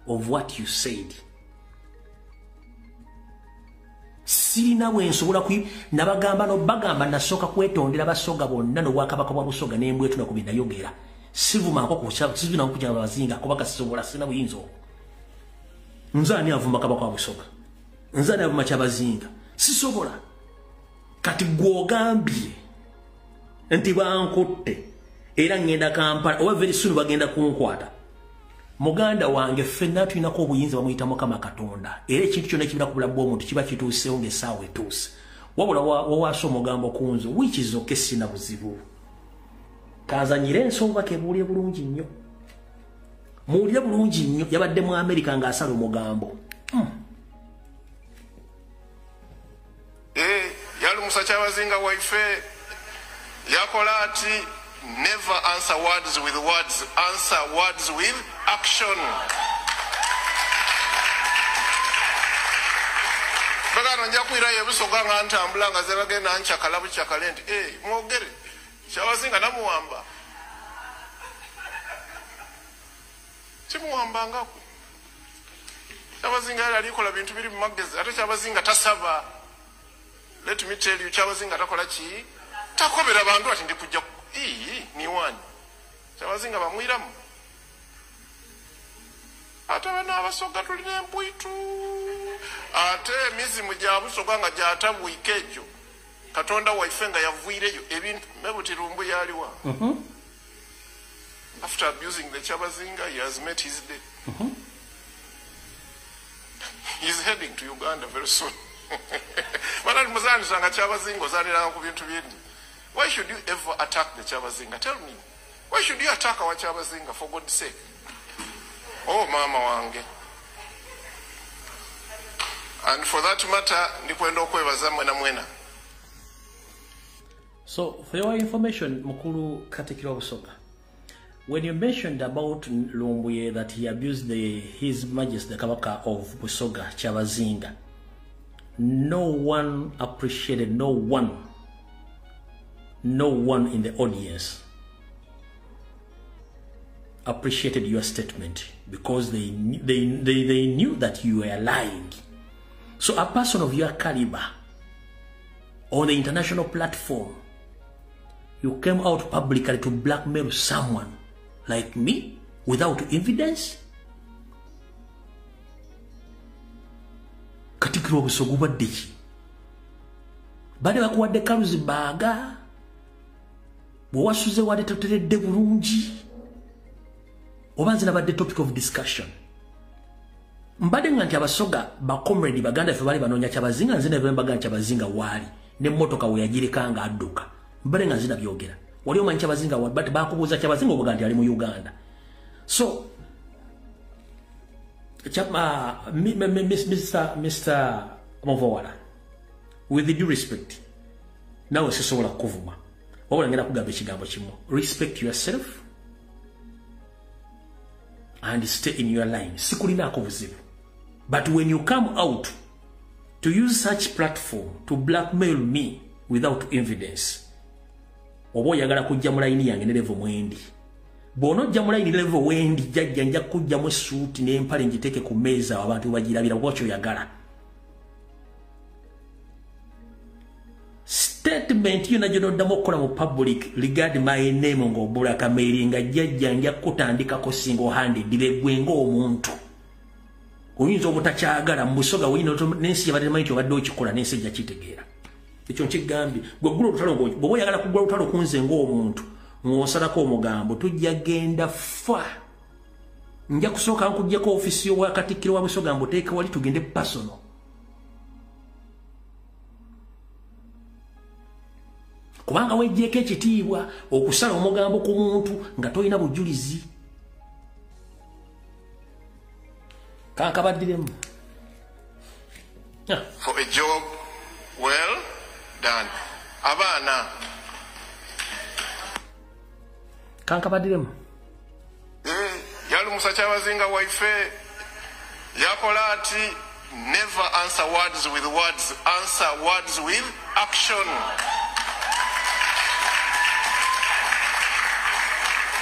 of what you said. Sirina bwe nsobola ku nabagamba no bagamba nasooka kwetondera Basoga bonna n'obwakabaka bwa Busoga n'embwetuna ku bye nayogera. Sivumaako ku sivuna ku Kyabazinga kubanga sisobola, sirina buyinza obwo. Nze ani avuma Kabaka wa Busoga? Nze ani avuma Kyabazinga? Sisobola. Kati gw'ogambye nti bankutte era ngenda Kampala oba very soon bagenda kunkwata. Muganda wange ffenna tulinako obuyinza bamuyita Mukama Katonda, era ekintu kyonna ekibira ku bulamu bw'omuntu kiba kituuseewo ng'essaawa etuuse. Wabula wawaasa omugambo ku nze, which is okay, sina buzibu. Kanzanyire ensonga kebuulire bulungi nnyo, muwulire bulungi nnyo. Yabadde mu Amerika ng'asala omugambo. Yalumusa Kyabazinga waife yakola ati, never answer words with words, answer words with action. Bagano nja kwirayo ebusoga nga ntambula nga zebagenda nkyakala bukyakale nti mwogere Kyabazinga namuwamba. Kimuwambangako. Kyabazinga yali alikola bintu biri mu magezi, ate Kyabazinga tasaba. Let me tell you, Kyabazinga takola ki? Takobera bantu ati ndi kujja ni wani. Kyabazinga bamwiramu. Ate bano Abasoga tulina empwitu. Ate emizimu gya Busoga nga gyatabwika egyo. Katonda waife nga yavuireyo ebintu mebuti Lumbuye yaliwa. After abusing the Kyabazinga, he has met his day. He's heading to Uganda very soon. Why should you ever attack the Kyabazinga? Tell me. Why should you attack our Kyabazinga, for God's sake? Oh, mama wange. And for that matter, ndikwenda okwebaza mwena mwena. So, for your information, Mukulu Katikiro Busoga, when you mentioned about Lumbuye that he abused His Majesty the Kabaka of Busoga, Kyabazinga, no one appreciated, no one in the audience appreciated your statement, because they knew that you were lying. So a person of your caliber on the international platform, you came out publicly to blackmail someone like me without evidence? Katikiro Busoga obadde ki? Bade bakuwadde kaluzi baaga, bwewasuze wadde toteredde bulungi, oba nze nabadde topic of discussion. Mbadde nga nti Abasoga ba comrade baganda ffe bali banoonya Kyabazinga, nze neve mbaga Kyabazinga waali n'emmotoka we yagireka nga adduka. Mbadde nga nze nabyogera. Wali omanyi Kyabazinga waali, but bakubuuza Kyabazinga obuga nti ali mu Uganda. So Mr. Muvawala, with due respect, Nawe sisobola kukuvuma. Wabula ngenda kugamba ekigambo kimu. Respect yourself and stay in your line. Sikulinaako buzibu. But when you come out to use such platform to blackmail me without evidence, oba oyagala kujja mu layini yange ne level mwendi. Bw'onojja mu layini level wendi, jjajja nja kujjamu essuuti n'empale ngiteeke ku mmeeza abantu bagirabira bw'okyo oyagala. Statement yonna gy'onoddamu okukola mu public regard my name ng'obulakameeri nga jjajja nja kutandikako single handed gwe ng'omuntu. Oyinza obutakyagala mu Busoga n'ensi gyebadde temanyi nti obadde okikola n'ensi ejja kitegeera. Ekyo nkigambye. Gwe ggula olutalo bw'oba oyagala kugula olutalo ku nze ng'omuntu ng'osalako omugambo tujja genda fa. Nja kusooka nkuggyeko ofiisi y'obwakatikkiro wa Busoga mbuteeke wali tugende personal. Kubanga weggyeko ekitiibwa okusala omugambo ku muntu nga tolina bujulizi. Kankabaddiremu. For a job well done. Abaana. Kankabaddiremu. Yalumusa Kyabazinga waife yakola ati never answer words with words, answer words with action.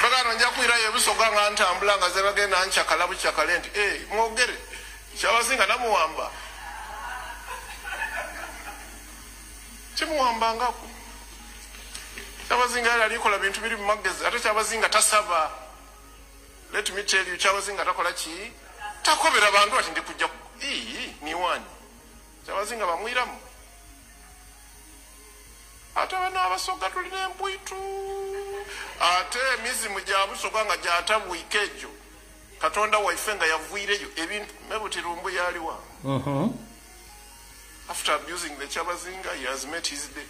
Bagano nja kwirayo ebusoga nga ntambula nga zebagenda nkyakala bukyakale nti mwogere Kyabazinga namuwamba. Kimuwambangako. Kyabazinga yali alikola bintu biri mu magezi ate Kyabazinga tasaba. Let me tell you, Kyabazinga takola ki? Takobera bantu ati ndi kujja ni wani. Kyabazinga bamwiramu. Ate bano abasoga tulina empwitu. Ate emizimu gya Busoga nga gyatabwika egyo. Katonda waife nga yavuireyo ebintu mebutirumbu yaliwa. After abusing the Kyabazinga, he has met his day.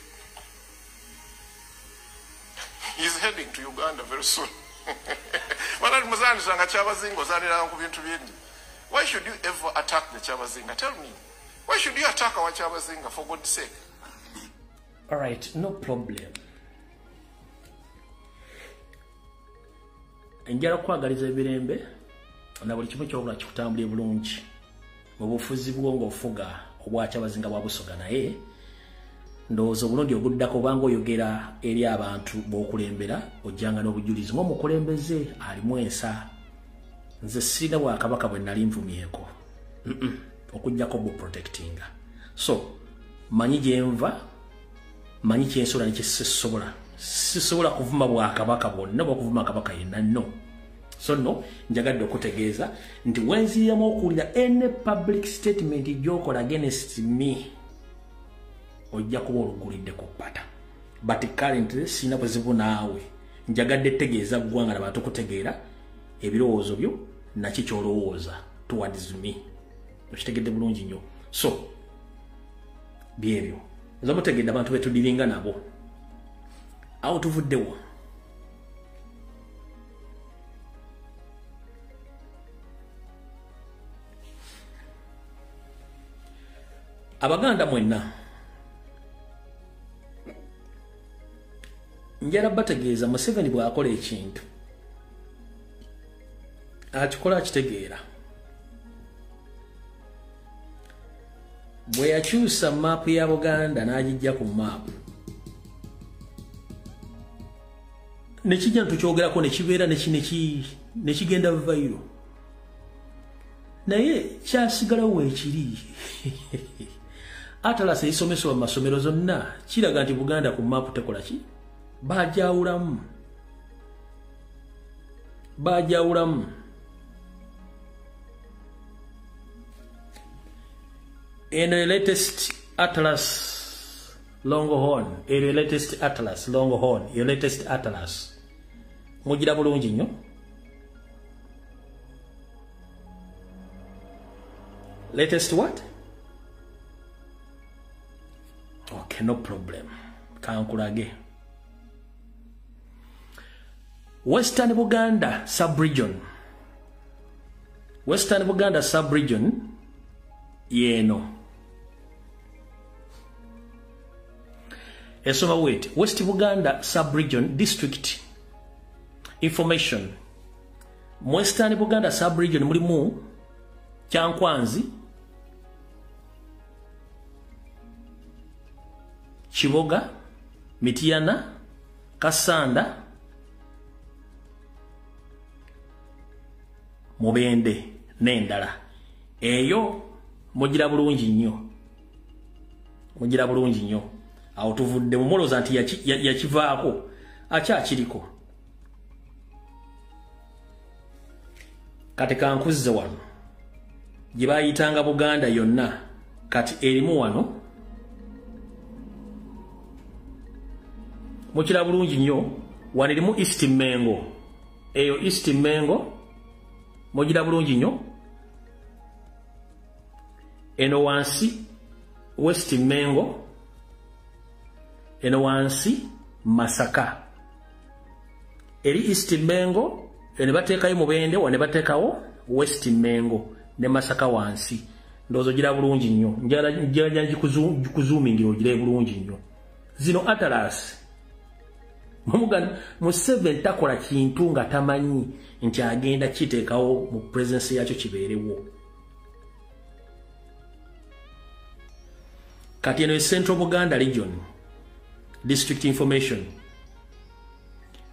He is heading to Uganda very soon. Why should you ever attack the Kyabazinga? Tell me. Why should you attack our Kyabazinga, for God's sake? All right, no problem. Njala kwagaliza ebirembe na buli kimu ky'okola kikutambulire bulungi mu bufuzi bwo ng'ofuga obwa Kyabazinga bwa Busoga, naye ndowooza obulundi oguddako obanga oyogera eri abantu b'okulembera ojjanga n'obujulizi ng'omukulembeze alimu ensa. Nze sirina bwakabaka bwe nali nvumyeko okuggyako bu protectinga. So manyi gye nva, manyi kyensobola ne kye sisobola. Sisobola kuvuma bwakabaka bwonna oba okuvuma kabaka yenna, no. So no, njagadde okutegeeza nti wenziramu okuwulira any public statement gy'okola against me ojja kuba olugulidde ku ppata. But currently sirina buzibu naawe. Njagadde tegeeza ggwanga nabantu kutegeera ebirowoozo byo naki ky'olowooza towards me. Okitegedde bulungi nnyo. So byebyo. Nza mutegedde abantu betudiringa nabo. Awo tuvuddewo. Abaganda mwenna njala bategeeza Museveni bw'akola ekintu akikola akitegeera. Bwe yakyusa maapu ya Buganda n'agijja ku maapu nekijja tukyogerako nekibeera nekigenda viral, naye kyasigalawo weekiri. Atlas eisomesebwa mu masomero zonna kiraga nti Buganda ku maapu tekola ki? Bajawulamu. Bajawulamu. Eno latest Atlas Longhorn, eno latest Atlas Longhorn, eno latest Atlas. Mugira bulungi nnyo. Latest what? Okay, no problem. Kankulage. Western Buganda sub-region. Western Buganda sub-region yeno. Esoma wait, West Buganda sub-region district information. Western Buganda sub-region mulimu Kyankwanzi, Kiboga, Mityana, Kasanda, Mubende n'endala. Eyo mugira bulungi nnyo. Mugira bulungi nnyo. Awo tuvudde mumulooza nti yakivaako akyakiriko. Kati kankuzze wano gye bayitanga Buganda yonna, kati erimu wano mukira bulungi nnyo. Wano erimu East Mengo, eyo East Mengo mugira bulungi nnyo. Eno wansi West Mengo, eno wansi Masaka. Eri East Mengo eno bateekayo Mubende, wane bateekawo West Mengo ne Masaka wansi. Ndowooza ogira bulungi nnyo, njagala gikuzuumingira ogire bulungi nnyo. Zino atlas Museveni takola kintu nga tamanyi nti agenda kiteekawo mu presence yakyo kibeerewo. Kati eno Central Buganda Region District Information,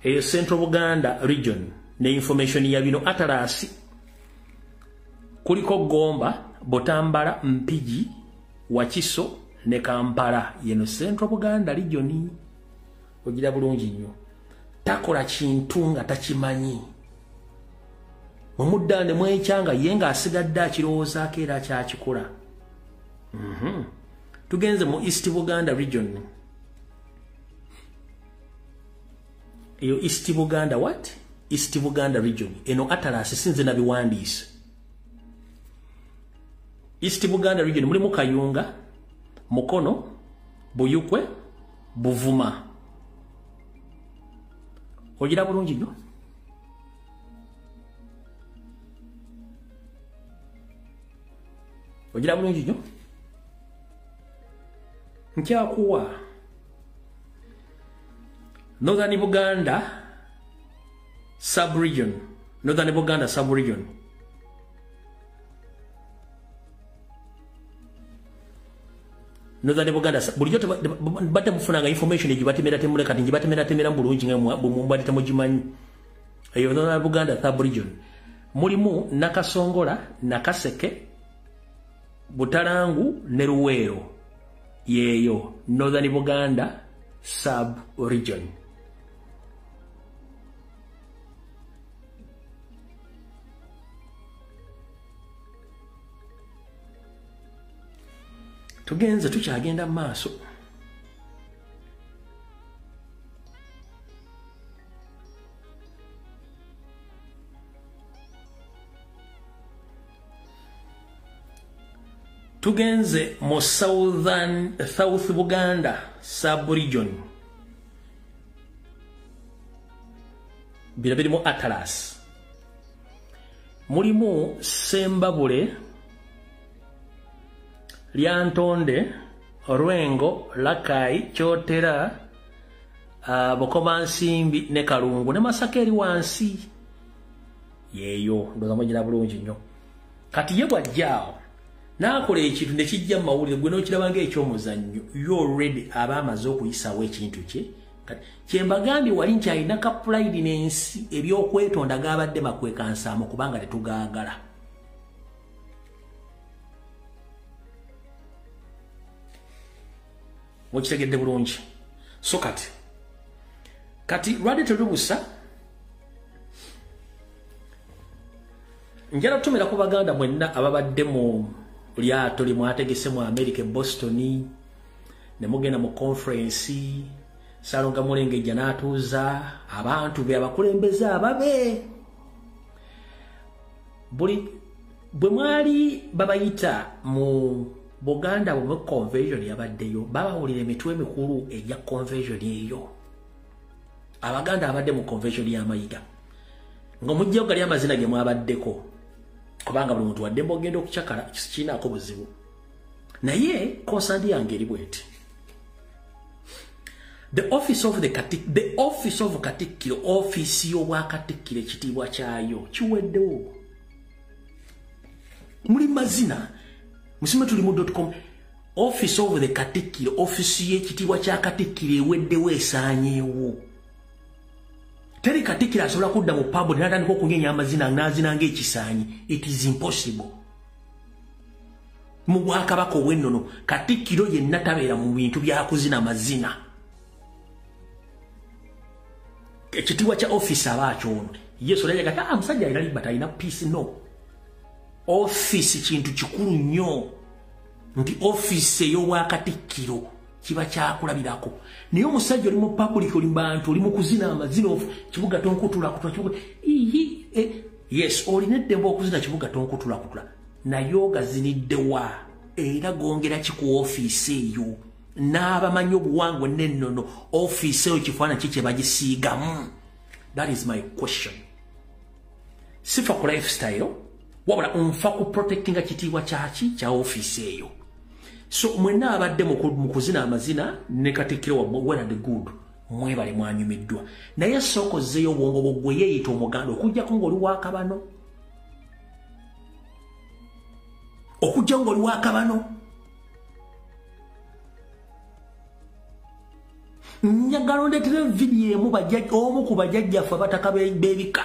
eyo Central Buganda Region ne information ya bino atlas. Kuliko Gomba, Botambala, Mpigi, Wakiso ne Kampala. Yeno Central Buganda Region ogira bulungi nnyo. Takola kintu nga takimanyi. Mumudda ne mwekyanga ye nga asigadde akirowoozaako era akyakikola. Tugenze mu East Buganda Region. Eyo East Buganda what? East Buganda Region. Eno atlas sinze nabiwandiise. East Buganda Region mulimu Kayunga, Mukono, Buyukwe, Buvuma. Ogira bulungi nnyo. Ogira bulungi nnyo. Nkyakuwa Northern Buganda sub-region, Northern Buganda sub-region. Northern Buganda bulijjo badde mufunanga information egibatemera temula, kati ngibatemera temera bulungi nga mubadde temugimanyi. Eyo Northern Buganda sub-region mulimu Nakasongola, Nakaseke, Butalangu ne Luweero. Yeeyo Northern Buganda sub-region. Tugenze tukyagenda mu maaso. Tugenze mu South Buganda sub-region. Bino birimu atlas. Mulimu Sembabule, Lyantonde, Rwengo, Lakai, Kyotera, Bukomansimbi ne Kalungu ne Masaka eri wansi. Yeeyo ndowooza mugira bulungi nnyo. Kati ye bw'ajjaawo n'akola ekintu ne kijja mu mawulire, gwe n'okiraba ng'ekyomuzannyo, you already aba amaze okuyisawo ekintu kye. Kye mbagambye wali nti alina ka pride n'ensi, ebyokwetonda gabadde makwekansaamu kubanga tetugaagala. Mukitegedde bulungi. So kati lwadde terubusa, njala kutumira ku Baganda mwenna ababadde mu lyato limwategese mu America e Boston, ne mugenda mu conference, Salonga Mulengejja n'atuuza abantu be abakulembeze ababe. Buli bwe mwali babayita mu Buganda bwe convention yabaddeyo, babawulira emitwe emikulu egya convention eyo. Abaganda abadde mu convention y'Amayiga ng'omuggyako gali amazina ge mwabaddeko, kubanga buli muntu waddembe ogenda okucakala, kiinaako buzibu. Naye konsandi yange eri bweti. The office of the the office of Katikkiro, office y'obwakatikkiro ekitiibwa kyayo kiweddewo. Muli mazina musime tuli mu .com. Office of the Katikkiro, office y'ekitiibwa kya Katikkiro eweddewo, esaanyeewo. Teri Katikkiro asobola kudda mu pub n'atandika okunyenya amazina n'azina ng'ekisaanyi. It is impossible. Mu bwakabaka obw'ennono Katikkiro yenna tabeera mu bintu bya kuzina mazina. Ekitiibwa kya office aba akyono. Yesu olajaga musajja alina libata, alina peace. No, office kintu kikulu nnyo, nti office ey'obwakatikkiro kiba kyakulabirako. Naye omusajja oli mu public, oli bantu, oli mu kuzina amazina, kibuga tonkutulakutula, kibuga yes, olina eddembe okuzina kibuga tonkutulakutula, naye ogaziniddewa era gongera ki ku ofiisi eyo? N'abamanyi obuwangwa n'ennono, ofiisi eyo kifaananyi ki kye bagisiigamu? That is my question. Sifa ku lifestyle, wabula nfa ku protectinga kitiibwa kyaki kya ofiisi eyo. So mwenna abadde mu kuzina amazina ne Katikkiro wammwe, well and good, mwebale, mwanyumiddwa, naye sooka ozzeeyo obwongo bwo gwe yeeyita Omuganda, okuggyako ng'oli wakabano, okujja ng'oli wakabano. Njagala ondeetere vidiyo emu omu ku bajjajjaffe abataka b'ebika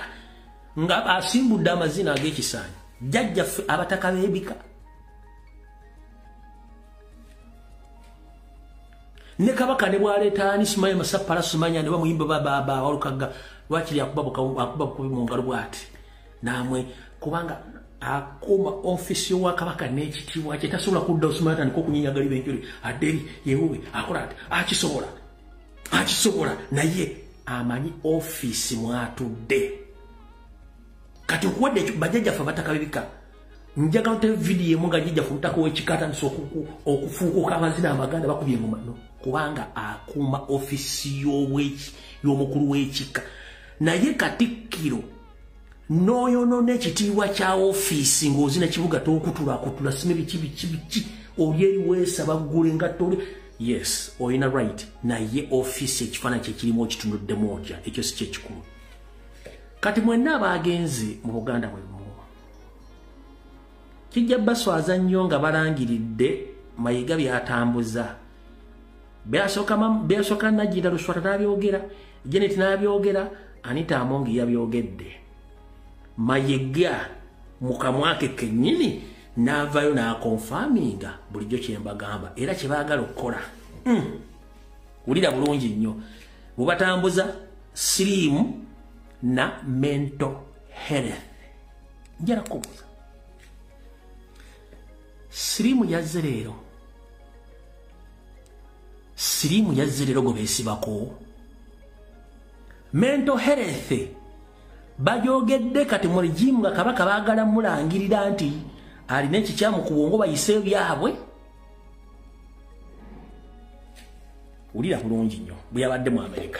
nga asimbudde amazina ag'ekisaanyi. Jjajjaffe abataka b'ebika ne Kabaka ne bwaleeta ani simanyi Masapala simanya ne bamuyimba baba Walukagga, lwakiri akuba bukubi mu ngalo bw'ati namwe, kubanga akuuma ofiisi y'obwakabaka n'ekitiibwa kye. Tasobola kudda osimanya atandika okunyinyagala ebenjuli adde eri yewuwe akola ati akisobola, akisobola, naye amanyi ofiisi mwatudde. Kati okuwadde bajjajjaffe abataka b'ebika, njagala te vidiyo emu nga jjajjaffe omutaka w'ekika atandise okufuukuka amazina amaganda bakubye engoma. No, kubanga akuuma ofiisi y'omukulu w'ekika. Naye Katikkiro n'oyonoona ekitiibwa kya ofiisi ng'ozina kibuga tonkutulakutula, sime biki biki biki, oli eri weesaba ggula engatto oli, yes, olina right, naye ofiisi ekifaananyi kyekirimu okitunuddemu otya? Ekyo si kyekikulu. Kati mwenna abagenze mu Buganda bwemu, kijja baswaza nnyo nga balangiridde Mayiga byatambuza. Byasooka Najjinda Luswata n'abyogera, Janet n'abyogera, Anita Amongi yabyogedde. Mayiga mu kamwa ke kennyini n'avaayo n'akonfaminga bulijjo kye mbagamba era kye baagala okukola. Wulira bulungi nnyo, bubatambuza siriimu na mental health. Njala kubuuza, siriimu yazze leero, siriimu yazze leero gwe beesibako, mental health bagyogedde kati mu regimu nga Kabaka baagala mulangirira nti alina ekikyamu ku bwongo, bayiseeyo byabwe. Wulira bulungi nnyo bwe yabadde mu Amerika.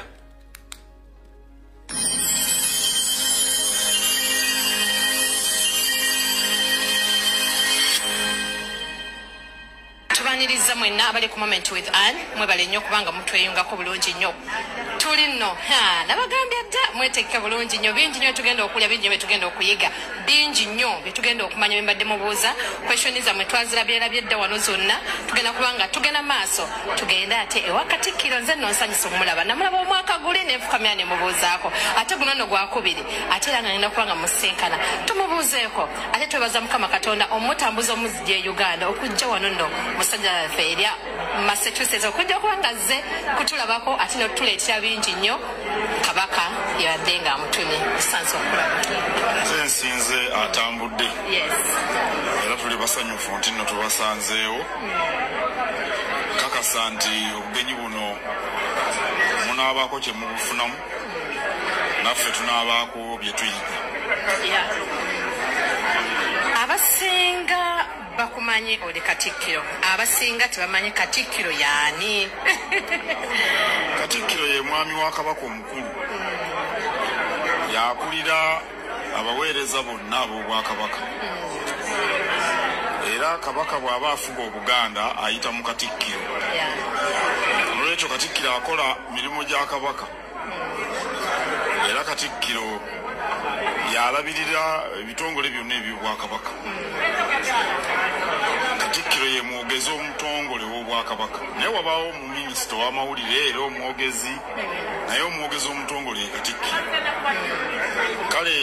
Tubaniriza mwenna abali ku Moment with Ann, mwebale nnyo kubanga mutweyungako bulungi nnyo. Tuli nno nabagambye dda, mwetegeke bulungi nnyo, bingi nnyo tugenda okulya, bingi nnyo byetugenda okuyiga, bingi nnyo byetugenda okumanya. Byembadde mubuuza questioni zammwe twazirabyerabye dda wano zonna, tugenda kubanga tugenda maaso, tugende ate ewa Katikkiro. Nze nno nsanyusa omulaba, namulaba omwaka guli nenfukamira ne mubuuzaako, ate guno nno gwakubiri, ate era nga ngenda kubanga musinkana tumubuuzeeko. Ate twebaza Mukama Katonda omutambuza omuzigi e Uganda okujja wano nno musajja waffe erya Massachusetts, okujja okuba nga azze kutulabako ate notuleetera bingi nnyo. Kabaka yabadde nga amutumye kusansa okulaba. Nze nsinze atambudde. Era tuli basanyufu nti nno tubasanzeewo. Kakasa nti obugenyi buno munaabaako kye mubufunamu, naffe tunaabaako bye tuyiga. Abasinga bakumanyi oli Katikkiro, abasinga tebamanyi Katikkiro yaani. Katikkiro ye mwami wa Kabaka omukulu, yakulira abaweereza bonna ab'obwakabaka, era Kabaka bw'aba afuga Obuganda ayita mu Katikkiro. Olwekyo N'olwekyo Katikkiro akola mirimu gya Kabaka, era Katikkiro yalabirira ebitongole byonna eby'Obwakabaka. Katikkiro ye mwogezi omutongole w'Obwakabaka, naye wabaawo omuminisita ow'amawulire era omwogezi, naye omwogezi omutongole ye Katikkiro. Kale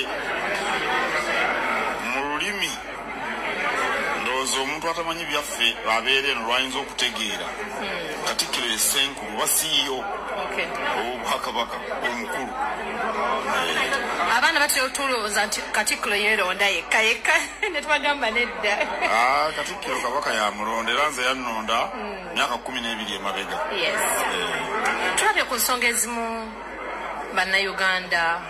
mu lulimi ndowooza omuntu atamanyi byaffe abeera eno lwayinza okutegeera, Katikkiro ye Ssenkulu oba CEO ow'Obwakabaka omukulu. Abaana batera otulowooza nti Katikkiro yeeronda yekka yekka, ne tubagamba nedda. Katikkiro Kabaka yamulonda, era nze yannonda myaka 12 emabega. Tulabye ku nsonga ezimu Bannayuganda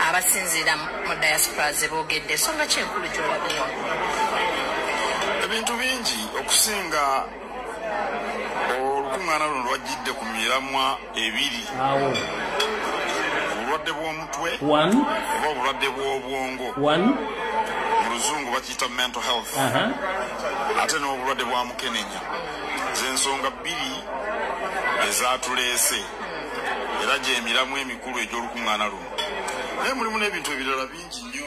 abasinziira mu diaspora ze boogedde, ensonga ki enkulu gy'olabyewo? Ebintu bingi, okusinga olukuŋŋaana luno lwajjidde ku miramwa ebiri: obulwadde bw'omutwe oba obulwadde bw'obwongo, mu Luzungu bakiyita mental health, ate n'obulwadde bwa mukenenya. Z'ensonga bbiri ezaatuleese, era gy'emiramu emikulu egy'olukuŋŋaana luno. Naye mulimu n'ebintu ebirala bingi nnyo.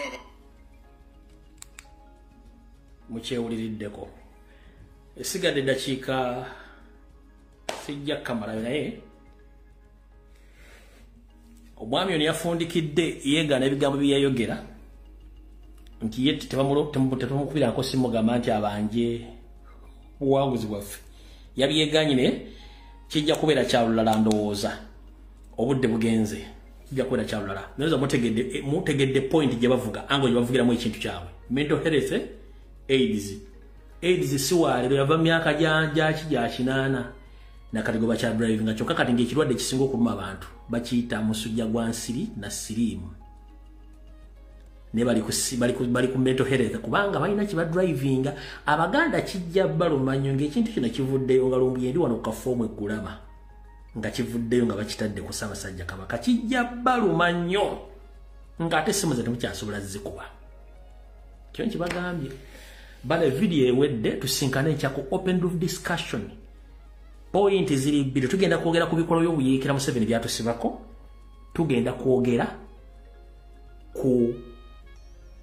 Mukyewuliriddeko, esigadde eddakiika sijja kukamalayo, naye omwami ono yafundikidde yeegaana ebigambo bye yayogera nti ye tebamukubirako simugamba nti abanje buwanguzi bwaffe. Yabyeganye, naye kijja kubeera kya lulala, ndowooza obudde bugenze, kijja kubeera kya lulala. Ndowooza mutegedde point gye bavuga, ango gye bavugiramu ekintu kyabwe. Mental health, AIDS. AIDS si waalero, yava myaka gyaki gya 80 nakati gwe bakya driving, kyokka kati ng'ekirwadde ekisinga okuluma abantu bakiyita musujja gwa nsiri na siriimu. Naye bali ku mental health kubanga balina kye badrivinga. Abaganda kijja baluma nnyo ng'ekintu kino kivuddeyo, nga Lumbuye ndi wano ku kafoomu eggulama nga kivuddeyo nga bakitadde ku Ssaabasajja Kabaka, kijja baluma nnyo ng'ate essimu ze temukyasobola zikuba. Kyo nkibagambye. Bale video ewedde, tusinkane enkya ku open roof discussion. Point ziri bbiri: tugenda kwogera ku bikolwa by'obuyeekera Museveni byatusibako, tugenda kwogera ku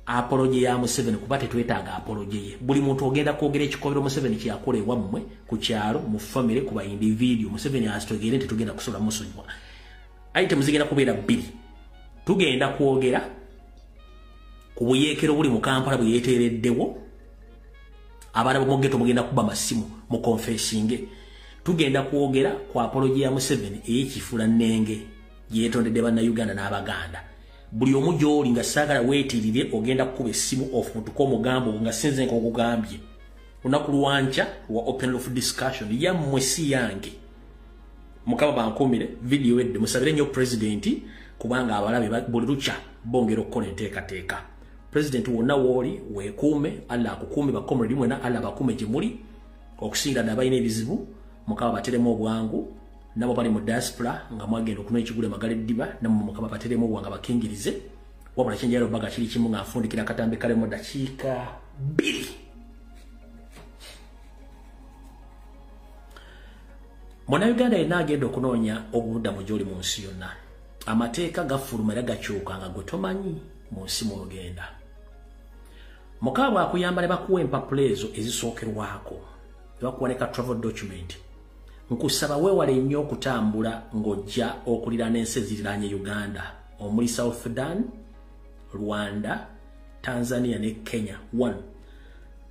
apology ya Museveni, kuba tetwetaaga apology ye. Buli muntu ogenda kwogera ekikobero Museveni kyeyakola ewammwe, ku kyalo, mu famire, ku ba individual. Museveni asitegeere nti tugenda kusobola musonyiwa. Item zigenda kubeera bbiri: tugenda kwogera ku buyeekero buli mu Kampala bwe yeeteereddewo, abaana b'omu ghetto mugenda kuba masimu mu confessinge. Tugenda kwogera ku apology ya Museveni ey'ekifula nnenge gyetondedde Bannayuganda n'Abaganda. Buli omu gy'oli nga saagala weetirire, ogenda kukuba essimu ofutuke omugambo nga sinze nk'okugambye. Lunaku lwankya lwa open roof discussion, yammwe si yange. Mukama bankuumire. Video edde, musabire nnyo pulezidenti kubanga abalabe buli lukya bongera okukola enteekateeka. Pulezidenti wonna wooli weekuume, Allah akukuume. Bakomredi mwena, Allah bakuume gye muli, okusinga ddala balina ebizibu, Mukama bateremu obwangu. Nabo bali mu diaspora nga mwagenda okunwa ekigule magala eddiba, nammwe Mukama bateremu obwangu abakingirize. Wabula kyenjagala obbaga kiri kimu, nga nfundikira akatambi kalemu dakiika 2. Munnayuganda yenna agenda okunoonya obubuddamu gy'oli mu nsi yonna, amateeka gafuluma era gakyuka nga gwe tomanyi mu nsi mw'ogenda. Mukama bw'akuyamba ne bakuwa empapula ezo ezisookerwako, ne bakuwa ne ka travel document, nkusaba weewale nnyo okutambula ng'ojja okuliraana ensi eziriraanye Uganda, omuli South Sudan, Rwanda, Tanzania ne Kenya. One,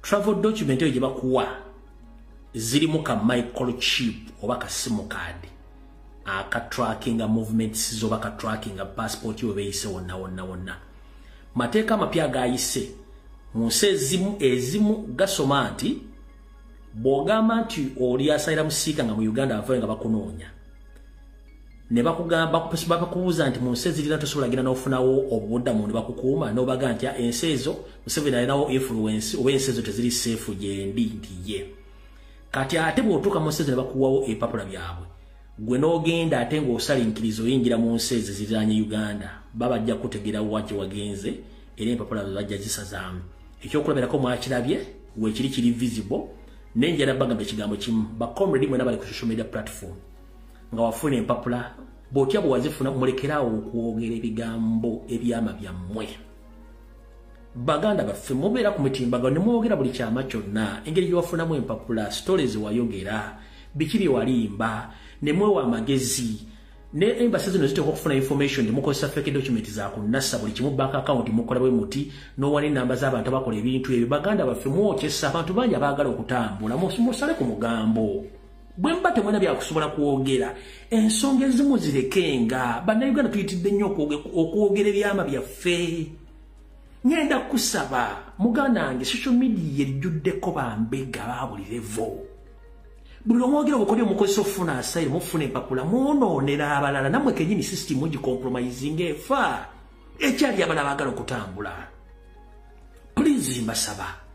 travel document eyo gye bakuwa zirimu ka microchip oba ka SIM card aka trackinga movements zo, oba ka trackinga passport yo beeyise wonna wonna wonna. Mateeka amapya agayise mu nsi ezimu gasoma nti bw'ogamba nti oli asylum seeker nga mu Uganda avayo nga bakunoonya, ne bakugamba, bakubuuza nti mu nsi ezirira tosobola genda n'ofunawo obuddamu, ne bakukuuma n'obaga nti ensi ezo Museveni alinawo influence oba ensi ezo teziri safe gyendi, nti ye. Kati ate bw'otuuka mu nsi ezo ne bakuwawo ebipapula byabwe, gwe n'ogenda ate ng'osalinkiriza oyingira mu nsi ezo eziriraanye Uganda, babajja kutegeera wa gye wagenze, era empapula bajja zisazaamu. Ekyokulabirako mwakirabye weekiri, kiri visible. Nenjala bagamba ekigambo kimu: ba comrade mwena bali ku social media platform, nga wafuna empapula bw'otya bwe wazifuna, mulekeraawo okwogera ebigambo ebyama byammwe. Baganda baffe, mubeera ku mitimbagano ne mwogera buli kyama kyonna, engeri gye wafunamu empapula, stories wayogera, biki bye walimba, ne mwewa amagezi. Ne embassy zino ziteekwa okufuna information, ne mukozesa fake document za kunnasa buli kimu, bank account mukola bwe muti, n'owa n'ennamba z'abantu abakola ebintu ebyo. Baganda baffe, mwokyesa abantu bangi abaagala okutambula. Musale ku mugambo. Bwe mba temwena byakusobola kwogera, ensonga ezimu zirekenga. Bannayuganda tuyitidde nnyo okwogera ebyama byaffe. Ngenda kusaba muganda wange, social media ejjuddeko bambega ba buli level. Buli omwogera obukodyo mukozesa okufuna asylum, mufuna empapula, mwonoonera abalala. Nammwe kennyini system mugicompromising, efa ekyali abalala baagala okutambula. Please, mbasaba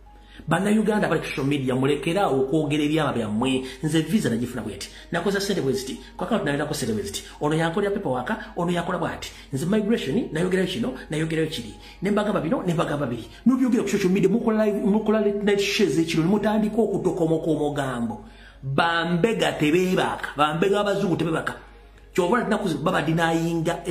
Bannayuganda bali social media, mulekera okwogera ebyama byammwe. Nze visa nagifuna bweti, nakoza sente bweziti, ku account nalinako sente bweziti, ono yankolera paperwork, ono yakola bwati, nze migration nayogerayo kino, nayogerayo kiri, ne mbagamba bino, ne mbagamba biri. Nobyogera ku social media, mukola live, mukola late night shows ekiro, ne mutandika okutokomoka omugambo. Bambega tebeebaka, bambega abazungu tebeebaka. Kyova naku babadinayinga.